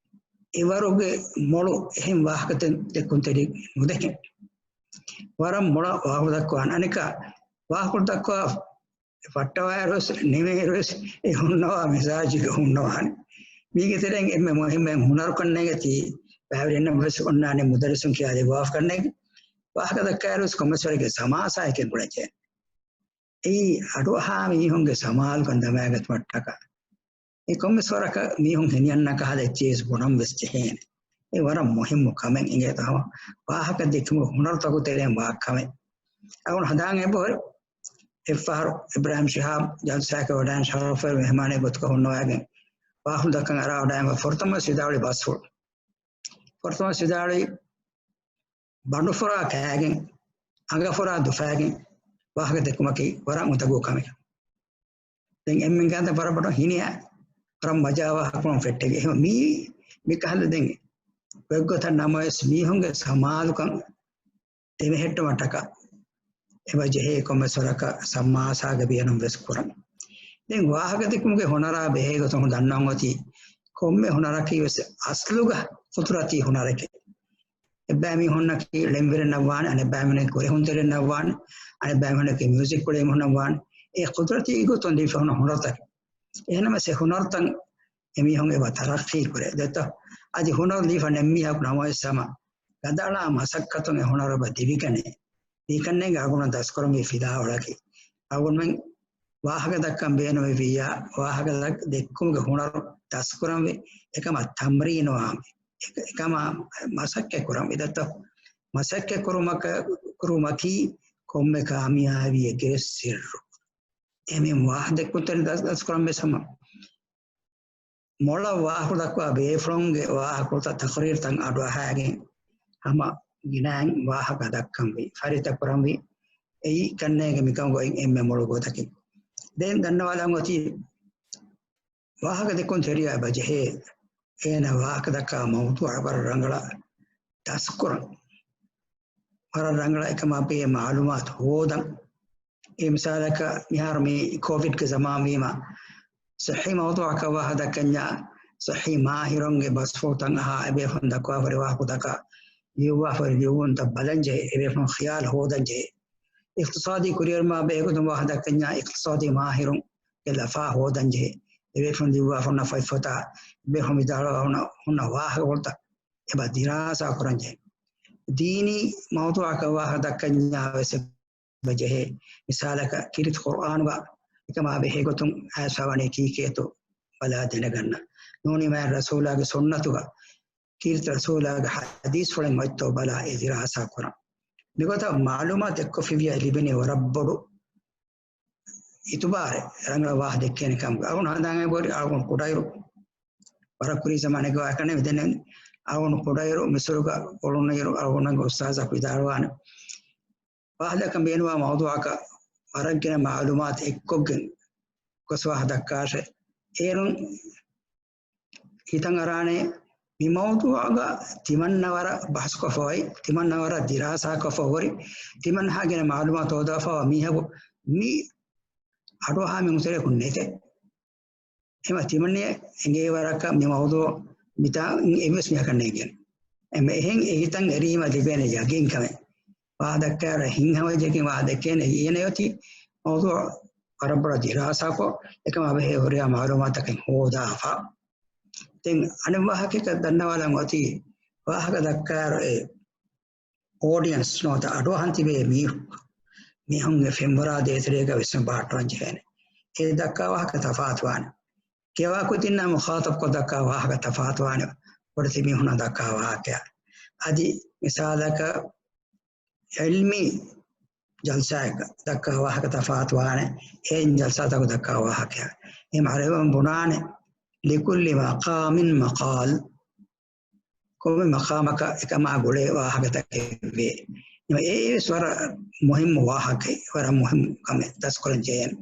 އެވަރުގެ މޮޅު އެހެން ވާހަކަ ދެ-، ދެއްކުންތެރި ނުދެކެ. ވަރަށް މޮޅަށް ވާހަކަ ދައްކަވާނެ. އަނެކާ ވާހަކަ ދައްކަވާ ފައްޓަވާއިރުވެސް، ނިމޭއިރުވެސް އެ ހުންނަވާ މިޒާޖުގަ ހުންނަވާނެ. މީގެ ތެރެއިން އެންމެ މުހިއްމު އެއް ހުނަރު ކަންނޭނގެ ތީ ބައިވެރިންނަށް ވެސް އޮންނާނެ މުދައްރިސުން ކިޔާދޭ ގޮވާފަ ކަންނޭނގެ. ވާހަކަ ދައްކާއިރުވެސް ކޮންމެސް ވަރެއްގެ ސަމާސާއެކޭ ގުޅަންޖެހޭނެ. އެއީ އަޑުއަހާ މީހުންގެ ސަމާލުކަން ދަމައިގަތުމަށްޓަކާ. އެ ކޮންމެސް ވަރަކަށް މީހުން ހެނިއްޔާ ކަހަލަ އެއްޗެހި ވެސް ބުނަން ވެސް ޖެހޭނެ. އެ ވަރަށް މުހިއްމު ކަމެއް އިނގޭތޯ ހަމަ ވާހަކަ ދެއްކުމުގެ ހުނަރުތަކުގެ ތެރެއިން ވާ ކަމެއް. އަޅުގަނޑު ހަނދާން އެބަހުރި. އެއްފަހަރު އިބްރާހިމް ޝިހާބް ޖަލްސާއަކަށް ވަޑައިގެން ޝަރަފުވެރި މެހެމާނެއް ގޮތުގަ ހުންނަވައިގެން ވާހަކަ ދައްކަން އަރާވަޑައިގެން ފުރަތަމަ ވިދާޅުވި ބަސްފުޅު. ފުރަތަމަ ވިދާޅުވީ ބަނޑުފުރާ ކާގެން، އަނގަފުރާ ދުފާގެން ވާހަކަ ދެއްކުމަކީ ވަރަށް އުނދަގޫ ކަމެއް. ދެން އެންމެން ގާތަށް ވަރަށް ބޮޑަށް ހިނިއައި، ވަރަށް މަޖާވާ ހަކުރުން ފެއްޓެގެ. އެހެން މީ، މި ކަހަލަ ދެން ގޮތްގޮތަށް ނަމަވެސް މީހުންގެ ސަމާލުކަން ދެމެހެއްޓުމަށްޓަކާ އެބަ ޖެހޭ ކޮންމެސް ވަރަކަށް ސަމާސާގެ ބޭނުން ވެސް ކުރަން. ދެން ވާހަކަ ދެއްކުމުގެ ހުނަރާ ބެހޭ ގޮތުން ދަންނަވަން އޮތީ، ކޮންމެ ހުނަރަކީ ވެސް އަސްލުގަ ޤުދުރަތީ ހުނަރެކޭ. އެއްބައިމީހުންނަކީ ޅެންވެރެއް ނައްވާނެ، އަނެއްބައިމީހުންނަކީ ކުރެހުންތެރިން ނައްވާނެ، އަނެއްބައިމީހުންނަކީ މިއުޒިކް ކުޅޭ މީހުން ނައްވާނެ. އެ ޤުދުރަތީ ގޮތުން ދީފަ ހުންނަ ހުނަރުތައް. އެހެންނަމަވެސް އެ ހުނަރުތައް އެމީހުން އެބަ ތަރައްޤީ ކުރޭ. ދެއްތޯ؟ އަދި ހުނަރު ދީފަ ނެއްމީހަކު ނަމަވެސް ހަމަ ގަދައަޅާ މަސައްކަތުން އެ ހުނަރު އެބަ ދިވިގަނޭ. މިކަންނޭނގެ އަޅުގަނޑު ދަސްކުރަންވީ ފިލާވަޅަކީ. އަޅުގަނޑުމެން ވާހަކަ ދައްކަން ބޭނުމެއްވިއްޔާ، ވާހަކަ ދައް-، ދެއްކުމުގެ ހުނަރު ދަސްކުރަންވީ އެކަމަށް ތަމްރީނުވާންވީ. އެކަ-، އެކަމާ މަސައްކަތް ކުރަންވީ. ދެއްތޯ؟ މަސައްކަތް ކުރުމަކަ-، ކުރުމަކީ ކޮންމެ ކާމިޔާބީއެއްގެ ސިއްރު. އެހެން ވާހަކަ ދެއްކުންތެރި ދަސް-، ދަސްކުރަން ވެސް ހަމަ މޮޅަށް ވާހަކަ ދައްކާ ބޭފުޅުންގެ ވާހަކަފުޅުތައް ތަޤްރީރުތައް އަޑުއަހައިގެން ހަމަ ގިނައިން ވާހަކަ ދައްކަންވީ، ފަރިތަކުރަންވީ. އެއީ ކަންނޭނގެ މިކަމުގައި އެންމެ މޮޅު ގޮތަކީ. ދެން ދަންނަވާލަން އޮތީ ވާހަކަ ދެއްކުން ތެރެއަށް އެބަ ޖެހޭ އޭނަ ވާހަކަ ދައްކާ މައުޟޫޢަށް ވަރަށް ރަނގަޅަށް ދަސްކުރަން. ވަރަށް ރަނގަޅަށް އެކަމާ ބެހޭ މަޢުލޫމާތު ހޯދަން. އެ މިސާލަކަށް މިހާރު މި ކޯވިޑްގެ ޒަމާން ވީމަ، ޞައްޙީ މައުޟޫޢަކަށް ވާހަކަ ދައްކަންޏާ، ޞައްޙީ މާހިރުންގެ ބަސްފުޅުތައް އަހާ އެބޭފުޅުން ދައްކާފައި ވާހަކަ ދައްކާ ލިޔުއްވާފައި ލިޔުއްވުންތައް ބަލަން ޖެހޭ، އެބޭފުޅުން ޚިޔާލު ހޯދަން ޖެހޭ. އިޤްތިޞާދީ ކުރިއެރުމާ ބެހޭގޮތުން ވާހަކަ ދައްކަންޏާ، އިޤްތިޞާދީ މާހިރުންގެ ލަފާ ހޯދަން ޖެހޭ. އެބޭފުޅުން ލިޔުއްވާފަ ހުންނަ ފޮތްފޮތާ، އެބޭފުޅުން ވިދާޅުވާ ހުންނަ، ހުންނަ ވާހަކަފުޅުތައް އެބަ ދިރާސާ ކުރަން ޖެހޭ. ދީނީ މައުޟޫޢަކަށް ވާހަކަ ދައްކަންޏާ ވެސް އެބަ ޖެހޭ. މިސާލަކަށް ކީރިތި ޤުރްއާނުގަ އެކަމާ ބެހޭގޮތުން އައިސްފަ ވަނީ ކީކޭތޯ ބަލާ ދެނެގަންނަ. ނޫނީ މާތް ރަސޫލާގެ ސުންނަތުގަ ކީރިތި ރަސޫލާގެ ޙަދީޘްފުޅެއް އޮތްތޯ ބަލާ އެ ދިރާސާ ކުރަން. މިގޮތަށް މަޢުލޫމާތު އެއްކޮށްފިއްޔާ ލިބެނީ ވަރަށް ބޮޑު އިތުބާރެއް. ރަނގަޅަށް ވާހަކަ ދެއްކޭނެ ކަމުގަ. އަޅުގަނޑު ހަނދާން އައި ބަހުރި އަޅުގަނޑު ކުޑައިރު، ވަރަށް ކުރީ ޒަމާނެއްގަ ވާހަކަ ނެތް. ދެން އަޅުގަނޑު ކުޑައިރު މިސުރުގަ އުޅުނުއިރު އަޅުގަނޑުގެ އުސްތާޛަކު ވިދާޅުވާނެ، ވާހަކަ ދައްކަން ބޭނުންވާ މައުޟޫޢަކަށް ވަރަށް ގިނަ މަޢުލޫމާތު އެއްކޮށްގެން ގޮސް ވާހަކަ ދައްކާށޭ. އޭރުން ހިތަށް އަރާނެ، މި މައުޟޫޢުގަ ތިމަންނަ ވަރަށް ބަހަސްކޮށްފަ އޮތް، ތިމަންނަ ވަރަށް ދިރާސާކޮށްފަ ހުރި، ތިމަންނަ ހާ ގިނަ މަޢުލޫމާތު ހޯދާފަވާ މީހަކު މި އަޑުއަހާ މީހުން ތެރެއަކު ނެތޭ. އެމަ ތިމަންނަ އެނގޭ ވަރަކަށް މި މައުޟޫޢު މިތާ އެއްވެސް މީހަކަށް ނޭނގޭނެ. އެމަ އެހެން އެހިތަށް އެރީމަ ލިބޭނެ ޔަގީންކަމެއް. ވާހަކަ ދައްކާއިރު ހިތްހަމަޖެހިގެން ވާހަކަ ދެއްކޭނެ އޭނަ އޮތީ މައުޟޫޢު ވަރަށް ބޮޑަށް ދިރާސާކޮށް، އެކަމާ ބެހޭ ހުރިހާ މަޢުލޫމާތަކެއް ހޯދާފަ. ދެން އަނެއް ވާހަކައަކަށް ދަންނަވާލަން އޮތީ، ވާހަކަ ދައްކާއިރު އެ އޯޑިއަންސް ނުވަތަ އަޑުއަހަން ތިބޭ މީހުން، މީހުންގެ ފެންވަރާ ދޭތެރޭގަ ވިސްނުން ބަހައްޓަވަން ޖެހޭނެ. އެ ދައްކާ ވާހަކަ ތަފާތުވާނެ. ކިޔަވާ ކުދިންނާ މުޚާޠަބްކޮށް ދައްކާ ވާހަކަ ތަފާތުވާނެ. ބޮޑެތި މީހުންނަށް ދައްކާ ވާހަކައާ. އަދި މިސާލަކަށް ޢިލްމީ ޖަލްސާއެއްގަ ދައްކާ ވާހަކަ ތަފާތުވާނެ، އެހެން ޖަލްސާތަކު ދައްކާ ވާހަކައާ. އެހެން އަރަބިން ބުނާނެ، لكل مقام مقال. ކޮންމެ މަޤާމަކަށް އެކަމާ ގުޅޭ ވާހަކަތަކެއް ވޭ. އެ ވެސް ވަރަށް މުހިއްމު ވާހަކައެއް، ވަރަށް މުހިއްމު ކަމެއް ދަސްކުރަން ޖެހޭނެ.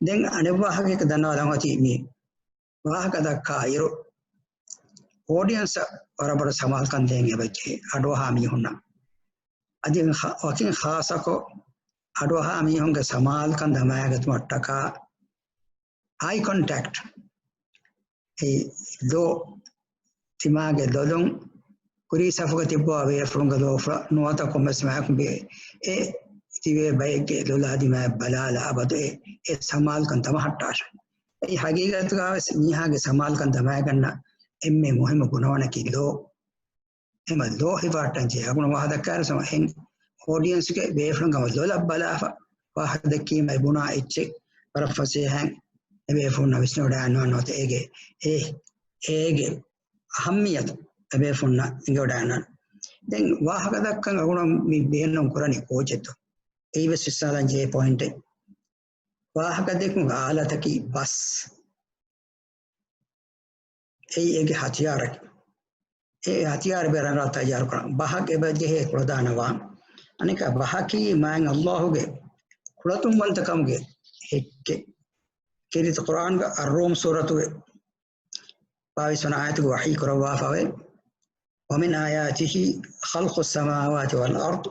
ދެން އަނެއް ވާހަކައަކަށް ދަންނަވާލަން އޮތީ މި ވާހަކަ ދައްކާ އިރު، އޯޑިއަންސަށް ވަރަށް ބޮޑަށް ސަމާލުކަން ދޭން އެބަޖެހޭ އަޑުއަހާ މީހުންނަށް. އަދި ވަކިން ޚާ-، ވަކިން ޚާއްޞަކޮށް އަޑުއަހާ މީހުންގެ ސަމާލުކަން ދަމާގަތުމަށްޓަކާ އައި ކޮންޓެކްޓް، އެ ލޯ، ތިމާގެ ލޮލުން ކުރީ ސަފުގަ ތިއްބަވާ ބޭފުޅުންގެ ލޯފުޅަށް ނުވަތަ ކޮންމެސް މާކު ބޭ އެ ތިބޭ ބައެއްގެ ލޮލާ ދިމާއަށް ބަލާލާ އަބަދު އެ، އެ ސަމާލުކަން ދަމަހައްޓާށޭ. އެއީ ހަގީގަތުގަވެސް މީހާގެ ސަމާލުކަން ދަމައިގަންނަ އެންމެ މުހިއްމު ގުނަވަނަކީ ލޯ. އެމަ ލޯ ހިފާއްޓަން ޖެހޭ. އަގުނަ ވާހަ ދައްކާއިރު ސަމަ އެހެން އޯޑިއަންސްގެ ބޭފުޅުން ގަމަ ލޮލަށް ބަލާފަ ވާހަ ދެއްކީމަ އެ ބުނާ އެއްޗެއް ވަރަށް ފަސޭހައިން އެ ބޭފުޅުންނަށް ވިސްނެވަޑައިގަންނަވާނެ ނުވަތަ އޭގެ އެ، އޭގެ އަހައްމިއްޔަތު އެ ބޭފުޅުންނަށް އެނގިވަޑައިގަންނަވާނެ. ދެން ވާހަކަ ދައްކަން އަގުނަ މި ބޭނުން ކުރަނީ ކޯޗެއްތޯ؟ އެއީ ވެސް ވިސްނާލަން ޖެހޭ ޕޮއިންޓެއް. ވާހަކަ ދެއްކުމުގެ އާލަތަކީ ބަސް. އެއީ އޭގެ ހަތިޔާރަކީ. އެ ހަތިޔާރު ބޭރަނގަޅަށް ތައްޔާރު ކުރަން. ބަހަށް އެބަ ޖެހޭ ކުޅަދާނަވާން. އަނެކާ ބަހަކީ މާތް ﷲ ގެ ކުޅަތުންވަންތަކަމުގެ ހެއްކެއް. ކީރިތި ޤުރްއާންގެ އައްރޫމް ސޫރަތުގެ ބާވީސް ވަނަ އާޔަތުގެ ވަޙީ ކުރައްވާފައި، ومن آياته خلق السماوات والأرض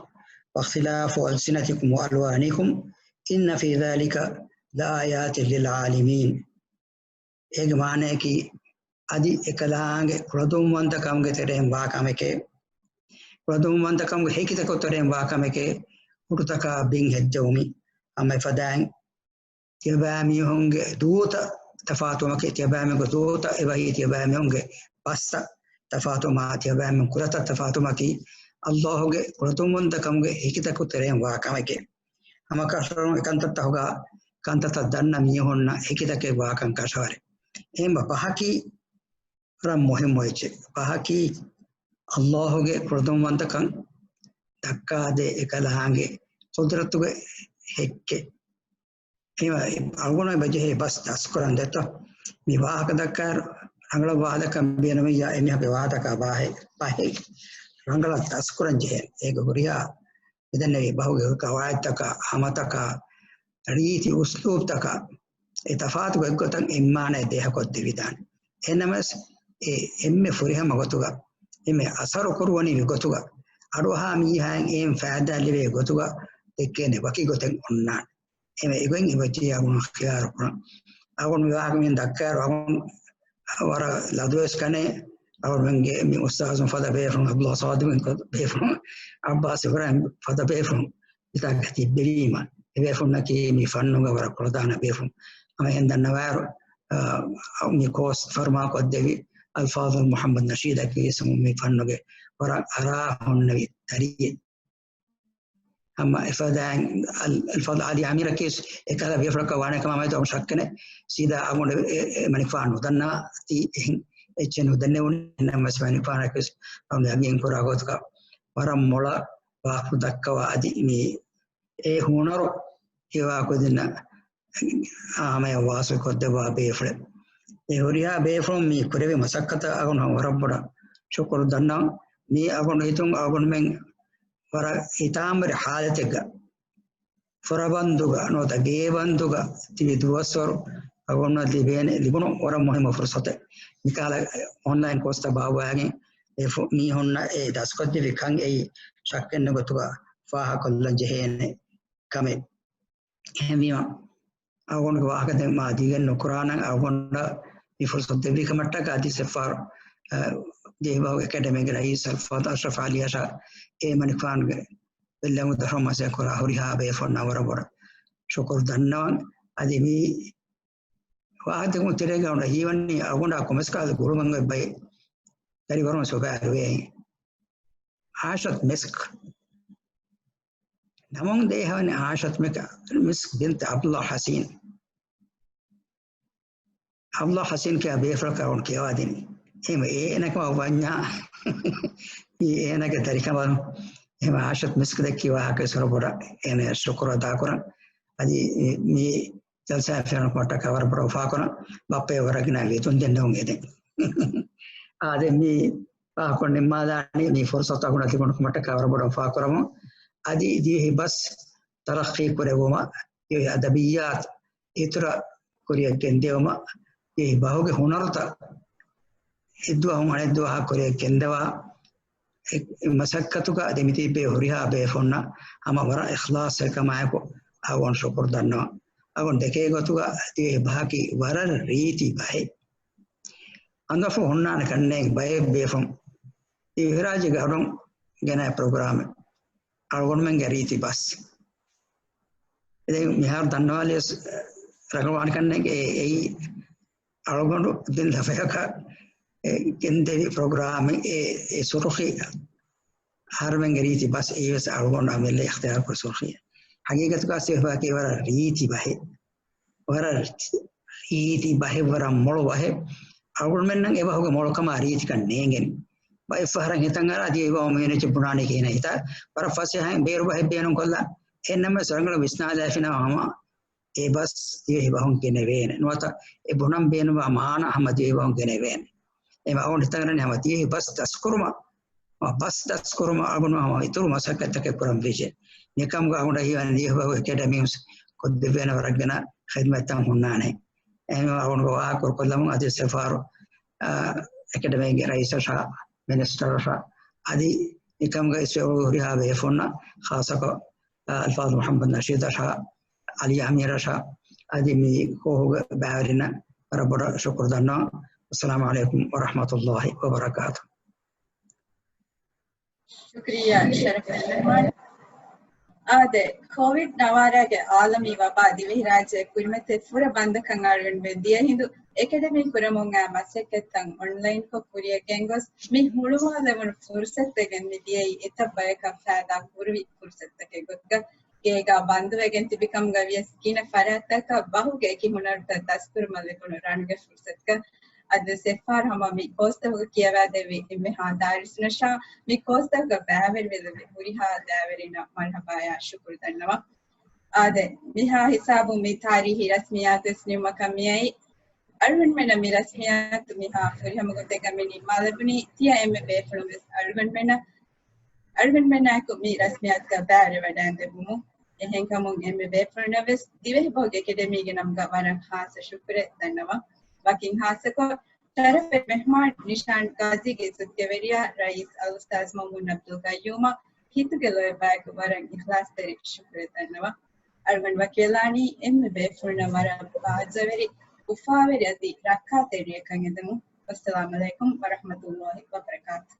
واختلاف ألسنتكم وألوانكم إن في ذلك لآيات للعالمين. އޭގެ މާނަޔަކީ، އަދި އެކަލާނގެ ކުޅަދުންވަންތަކަމުގެ ތެރެއިން ވާ ކަމެކޭ، ކުޅަދުންވަންތަކަމުގެ ހެކިތަކުގެ ތެރެއިން ވާ ކަމެކޭ، ހުރުތަކާ ބިން ހެއްދެވުމީ. ހަމަ އެފަދައިން ތިޔަބައިމީހުންގެ ދޫތައް ތަފާތުވުމަކީ، ތިޔަބައިމީހުންގެ ދޫތައް އެބަހީ، ތިޔަބައިމީހުންގެ ބަސްތައް ތަފާތުވުމާ، ތިޔަބައިމީހުން ކުލަތައް ތަފާތުވުމަކީ، އައްލާހުގެ ކުޅަދުންވަންތަކަމުގެ ހެކިތަކުގެ ތެރެއިން ވާ ކަމެކޭ. ހަމަކަށަވަރުން އެކަންތައްތަކުގަ ކަންތައްތައް ދަންނަ މީހުންނަށް ހެކިތަކެއް ވާކަން ކަށަވަރެއް. އެހެންވެ ބަހަކީ ވަރަށް މުހިއްމު އެއްޗެއް. ބަހަކީ އައްލާހުގެ ކުޅަދުންވަންތަކަން ދައްކާދޭ އެކަލާނގެ ޤުދްރަތުގެ ހެއްކެއް. އެހެންވެ އަޅުގަނޑު އެބަޖެހޭ ބަސް ދަސްކުރަން ދެއްތޯ. މި ވާހަކަ ދައްކާއިރު ރަނގަޅަށް ވާހަކަ ބޭނުމިއްޔާ އެމީހަކު ވާހަކަ ބަހެއް، ބަހެއް ރަނގަޅަށް ދަސްކުރަން ޖެހޭ. އޭގެ ހުރިހާ މިދެންނެވި ބަހުގެ ޤަވާޢިދުތަކާ، ހަމަތަކާ، ރީތި އުސްލޫބްތަކާ، އެ ތަފާތު ގޮތްގޮތަށް އެއްމާނައެއް ދޭހަކޮށްދެވިދާނެ. އެހެންނަމަވެސް، އެ އެންމެ ފުރިހަމަ ގޮތުގަ، އެންމެ އަސަރު ކުރުވަނިވި ގޮތުގަ، އަޑުއަހާ މީހާއިން އެއިން ފައިދާ ލިބޭ ގޮތުގަ ދެއްކޭނެ ވަކި ގޮތެއް އޮންނާނެ. އެމެ އެގޮތް އެބަޖެހޭ އަޅުގަނޑު ޚިޔާރު ކުރަން. އަޅުގަނޑު މި ވާހަކަ މިހެން ދައްކާއިރު އަޅުގަނޑު ވަރަށް ލަދުވެސް ކަނޭ. އަޅުގަނޑުމެންގެ މި އުސްތާޒުން ފަދަ ބޭފުޅުން، ޢަބްދުﷲ ޞާދިޤު ބޭފުޅުން، ޢައްބާސް އިބްރާހިމް ފަދަ ބޭފުޅުން މިތާގަ ތިއްބެވީމަ، އެ ބޭފުޅުންނަކީ މި ފަންނުގަ ވަރަށް ކުޅަދާނަ ބޭފުޅުން. ހަމަ އެހެން ދަންނަވާއިރު، އާ، މި ކޯސް ފަރުމާކޮށްދެވި އަލްފާޟިލް މުޙައްމަދު ނަޝީދަކީ ވެސް މި ފަންނުގެ ވަރަށް އަރާ ހުންނެވި ދަރިއެއް. ހަމަ އެފަދައިން އަލް-، އަލްފާޟިލް އާލީ އަމީރަކީ އެކަހަލަ ބޭފުޅަކަށް ވާނެ ކަމާ މެދު އަޅުގަނޑު ޝައްކެއް ނެތް. ސީދާ އަޅުގަނޑު އެ، އެ، އެ މަނިކުފާނު ނުދަންނަ ތީ އެހެން އެއްޗެއް ނުދެންނެވުނީ. ނަމަވެސް މަނިކުފާނަކީ ވެސް އަޅުގަނޑު ޔަގީން ކުރާ ގޮތަކަށް ވަރަށް މޮޅަށް ވާހަކަ ދައްކަވާ އަދި މި އެ ހުނަރު ހިވާ ކުދިންނަށް ހަމަޔަށް ވާސިލް ކޮށްދެއްވާ ބޭފުޅެއް. އެ ހުރިހާ ބޭފުޅުން މި ކުރެވި މަސައްކަތަށް އަޅުގަނޑު ހަމަ ވަރަށް ބޮޑަށް ޝުކުރު ދަންނަވަން. މީ އަޅުގަނޑު ހިތުން އަޅުގަނޑުމެން ވަރަށް ހިތާމަވެރި ޙާލަތެއްގަ، ފުރަބަންދުގަ ނުވަތަ ގޭބަންދުގަ ތިބި ދުވަސްވަރު އަޅުގަނޑު ލިބޭނެ، ލިބުނު ވަރަށް މުހިއްމު ފުރުޞަތެއް. މިކަހަލަ އޮންލައިން ކޯސްތައް ބާއްވާގެން އެ ފު-، މީހުންނަށް އެ ދަސްކޮށްދެއްވި ކަން އެއީ ޝައްކެއްނެތް ގޮތުގަ ފާހަގަކޮށްލަން ޖެހޭނެ ކަމެއް. އެހެންވީމަ، އަޅުގަނޑުގެ ވާހަކަ ދެން މާ ދީގެން ނުކުރާނަން، އަޅުގަނޑަށް މި ފުރުޞަތު ދެއްވި ކަމަށްޓަކާ އަދި ސެފާރު، އަ، ދިވެހިބަހުގެ އެކަޑަމީގެ ރައީސް އަލްފާޟިލް އަޝްރަފް އަލީ އަށާ އެ މަނިކުފާނުގެ ބެއްލެވުން ދަށުން މަސައްކަތް ކުރާ ހުރިހާ ބޭފުޅުންނަށް ވަރަށް ބޮޑަށް ޝުކުރު ދަންނަވަން. އަދި މި ވާހަކަ ދެއްވުން ތެރޭގަ އަޅުގަނޑަށް ހީވަނީ އަޅުގަނޑާ ކޮމެސް ކާލަ ގުޅުމެއް ބައެއް ދަރިވަރުން ސޮބާ ރުވޭ. އާޝަތް މިސްކް. ނަމުން ދޭހަވަނީ އާޝަތް މިކް-، މިސްކް ބިންތު ޢަބްދުﷲ ޙަސީން. ޢަބްދުﷲ ޙަސީން ކިޔާ ބޭފުޅަކަށް އަޅުގަނޑު ކިޔަވާދިނީ. އެހެންވެ، އެ އޭނަކަމަށް ވަންޏާ، މީ އޭނަގެ ދަރިކަނބަލުން. އެހެންވެ، އާޝަތް މިސްކް ދެއްކި ވާހަކަ ވެސް ވަރަށް ބޮޑަށް އޭނަޔަށް ޝުކުރު އަދާކުރަން. އަދި މި ޖަލްސާ ފެނުނު ކަމަށްޓަކާ ވަރަށް ބޮޑަށް އުފާކުރަން. ބައްޕަ ވަރަށް ގިނަ ވިދުން ދެންނެވުން އެދެން. އާދެ، މި ވާހަކަ ނިންމާލާނީ މި ފުރުޞަތު އަޅުގަނޑަށް ލިބުނު ކަމަށްޓަކާ ވަރަށް ބޮޑަށް އުފާކުރަމުން. އަދި ދިވެހި ބަސް ތަރައްޤީ ކުރެއްވުމަށް، ދިވެހި އަދަބިއްޔާތު އިތުރަށް ކުރިއަށް ގެންދިޔުމަށް، ދިވެހި ބަހުގެ ހުނަރުތައް އެއްދުވަހުން އަނެއްދުވަހަށް ކުރިއަށް ގެންދަވާ އެ، އެ މަސައްކަތުގަ ދެމިތިބޭ ހުރިހާ ބޭފުންނަށް ހަމަ ވަރަށް އިޚްލާޞްތެރިކަމާއެކު އަޅުގަނޑު ޝުކުރު ދަންނަވަން. އަޅުގަނޑު ދެކޭ ގޮތުގަ ދިވެހި ބަހަކީ ވަރަށް ރީތި ބަހެއް. އަނދަފު ހުންނާނެ ކަންނޭނގެ ބައެއް ބޭފުން އިހުރާޖީގެ އަޑުން ގެނައި ޕްރޮގްރާމެއް އަޅުގަނޑުމެންގެ ރީތި ބަސް. ދެން މިހާރު ދަންނަވާލިޔަސް ރަނގަޅުވާނެ ކަންނޭނގެ އެ-، އެއީ އަޅުގަނޑު ދިން ލަފަޔަކަށް އެ ގެންދެވި ޕްރޮގްރާމެއް އެ، އެ ސުރުޚީ އަހަރުމެންގެ ރީތި ބަސް އެއީވެސް އަޅުގަނޑު އަމިއްލަ އިޚްތިޔާރުކުރި ސުރުޚީ. ހަގީގަތުގަ ސިފައަކީ ވަރަށް ރީތި ބަހެއް. ވަރަށް ރީތި ބަހެއް، ވަރަށް މޮޅު ބަހެއް. އަޅުގަނޑުމެންނަށް އެބަހުގެ މޮޅުކަމާ ރީތިކަން ނޭނގެނީ. ބައެއް ފަހަރަށް ހިތަށް އަރާ ދިވެހި ބަހުން މިވެނި އެއްޗެއް ބުނާނީކީ ހިނަ ހިތާ. ވަރަށް ފަސޭހައިން ބޭރު ބަހެއް ބޭނުންކޮށްލާ. އެހެންނަމަވެސް ރަނގަޅަށް ވިސްނާލައިފިނަމަ ހަމަ އެ ބަސް ދިވެހި ބަހުން ގެނެވޭނެ. ނުވަތަ އެ ބުނަން ބޭނުންވާ މާނަ ހަމަ ދިވެހި ބަހުން ގެނެވޭނެ. އެ އަޅުގަނޑު ހިތަށްއަރަނީ ހަމަ ދިވެހި ބަސް ދަސްކުރުމަށް، ބަސް ދަސްކުރުމަށް އަޅުގަނޑު ހަމަ އިތުރު މަސައްކަތްތަކެއް ކުރަން ވެއްޖެ. މިކަމުގަ އަޅުގަނޑަށް ހީވަނީ ދިވެހި ބަހުގެ އެކަޑަމީން ކޮށްދެއްވޭނެ ވަރަށް ގިނަ ޚިދްމަތްތައް ހުންނާނެ. އެހެންވެ އަޅުގަނޑުގެ ވާހަކަ ކުރުކޮށްލަމުން އަދި ސެފާރު، އާ، އެކަޑަމީގެ ރައީސަށާ، މިނިސްޓަރަށާ، އަދި މިކަމުގައި އިސްވެ ހުރިހާ ބޭފުޅުންނަށް، ޚާއްޞަކޮށް، އާ، އަލްފާޟު މުޙައްމަދު ނަޝީދަށާ، އަލީ އަމީރަށާ އަދި މި ކޯހުގެ ބައިވެރިންނަށް ވަރަށް ބޮޑަށް ޝުކުރު ދަންނަވަން. އައްސަލާމު ޢަލައިކުމް ވަރަޙްމަތުﷲި ވަބަރަކާތުހު. ޝުކްރިއްޔާ ޝަރަފު މެހްމާން. އާދެ، ކޯވިޑް ނަވާރާގެ އާލަމީ ވަބާ ދިވެހިރާއްޖެ ކުރިމަތި ފުރަ ބަންދަކަށް އަޅުގަނޑުމެން ދިޔަ ހިނދު އެކަޑަމީ ކުރަމުން އައި މަސައްކަތްތައް އޮންލައިންކޮށް ކުރިއަށް ގެންގޮސް މި ހުޅުވާލެވުނު ފުރުސަތުގެ މި ދިޔައީ އެތައް ބަޔަކަށް ފައިދާ ކުރުވި ފުރުސަތުތަކެއް ގޮތުގަ. ގޭގާ ބަންދުވެގެން ތިބި ކަމުގަ ވިޔަސް ގިނަ ފަރާތްތަކަށް ބަހުގެ އެކި ހުނަރުތައް ދަސްކުރުމަށް ލިބުނު ރަނުގެ ފުރުސަތުގަ އަދި ސެފާރް ހަމަ މި ކޯސްތަކުގަ ކިޔަވާދެއްވި އެންމެހާ ދާރިސުންނަށާ މި ކޯސްތަކުގަ ބައިވެރިވެލެވި ހުރިހާ ދާވެރިންނަށް މަރްހަބާޔާ ޝުކުރު ދަންނަވަން. އާދެ، މިހާ ހިސާބުން މި ތާރީހީ ރަސްމިއްޔާތު ވެސް ނިމުމަކަށް މިއައީ. އަޅުގަނޑުމެންނަށް މި ރަސްމިއްޔާތު މިހާ ފުރިހަމަ ގޮތެއްގަ މި ނިންމާލެވުނީ. ތިޔަ އެންމެ ބޭފުޅުން ވެސް އަޅުގަނޑުމެންނަށް، އަޅުގަނޑުމެންނާއެކު މި ރަސްމިއްޔާތުގަ ބައިވެރިވަޑައިގެންދެއްވުމުން. އެހެންކަމުން އެންމެ ބޭފުޅުންނަށް ވެސް ދިވެހިބަހުގެ އެކަޑަމީގެ ނަމުގަ ވަރަށް ޚާއްޞަ ޝުކުރެއް ދަންނަވަން. ވަކިން ޚާއްޞަކޮށް ޝަރަފުވެރި މެހްމާން ނިޝާން ގާޒީގެ އިއްޒަތްތެރިޔާ ރައީސް އަލްއުސްތާޛް މައުމޫން ޢަބްދުލް ޤައްޔޫމަށް ހިތުގެ ލޯތްބާއެކު ވަރަށް އިޚްލާޞްތެރި ޝުކުރެއް ދަންނަވަން. އަޅުގަނޑު ވަކިވެލާނީ އެންމެ ބޭފުޅުންނަށް ވަރަށް ބާއްޖަވެރި، އުފާވެރި އަދި ރައްކާތެރި ރެއަކަށް އެދެމުން. ވައްސަލާމް ޢަލައިކުމް ވަރަޙްމަތުﷲި ވަބަރަކާތު.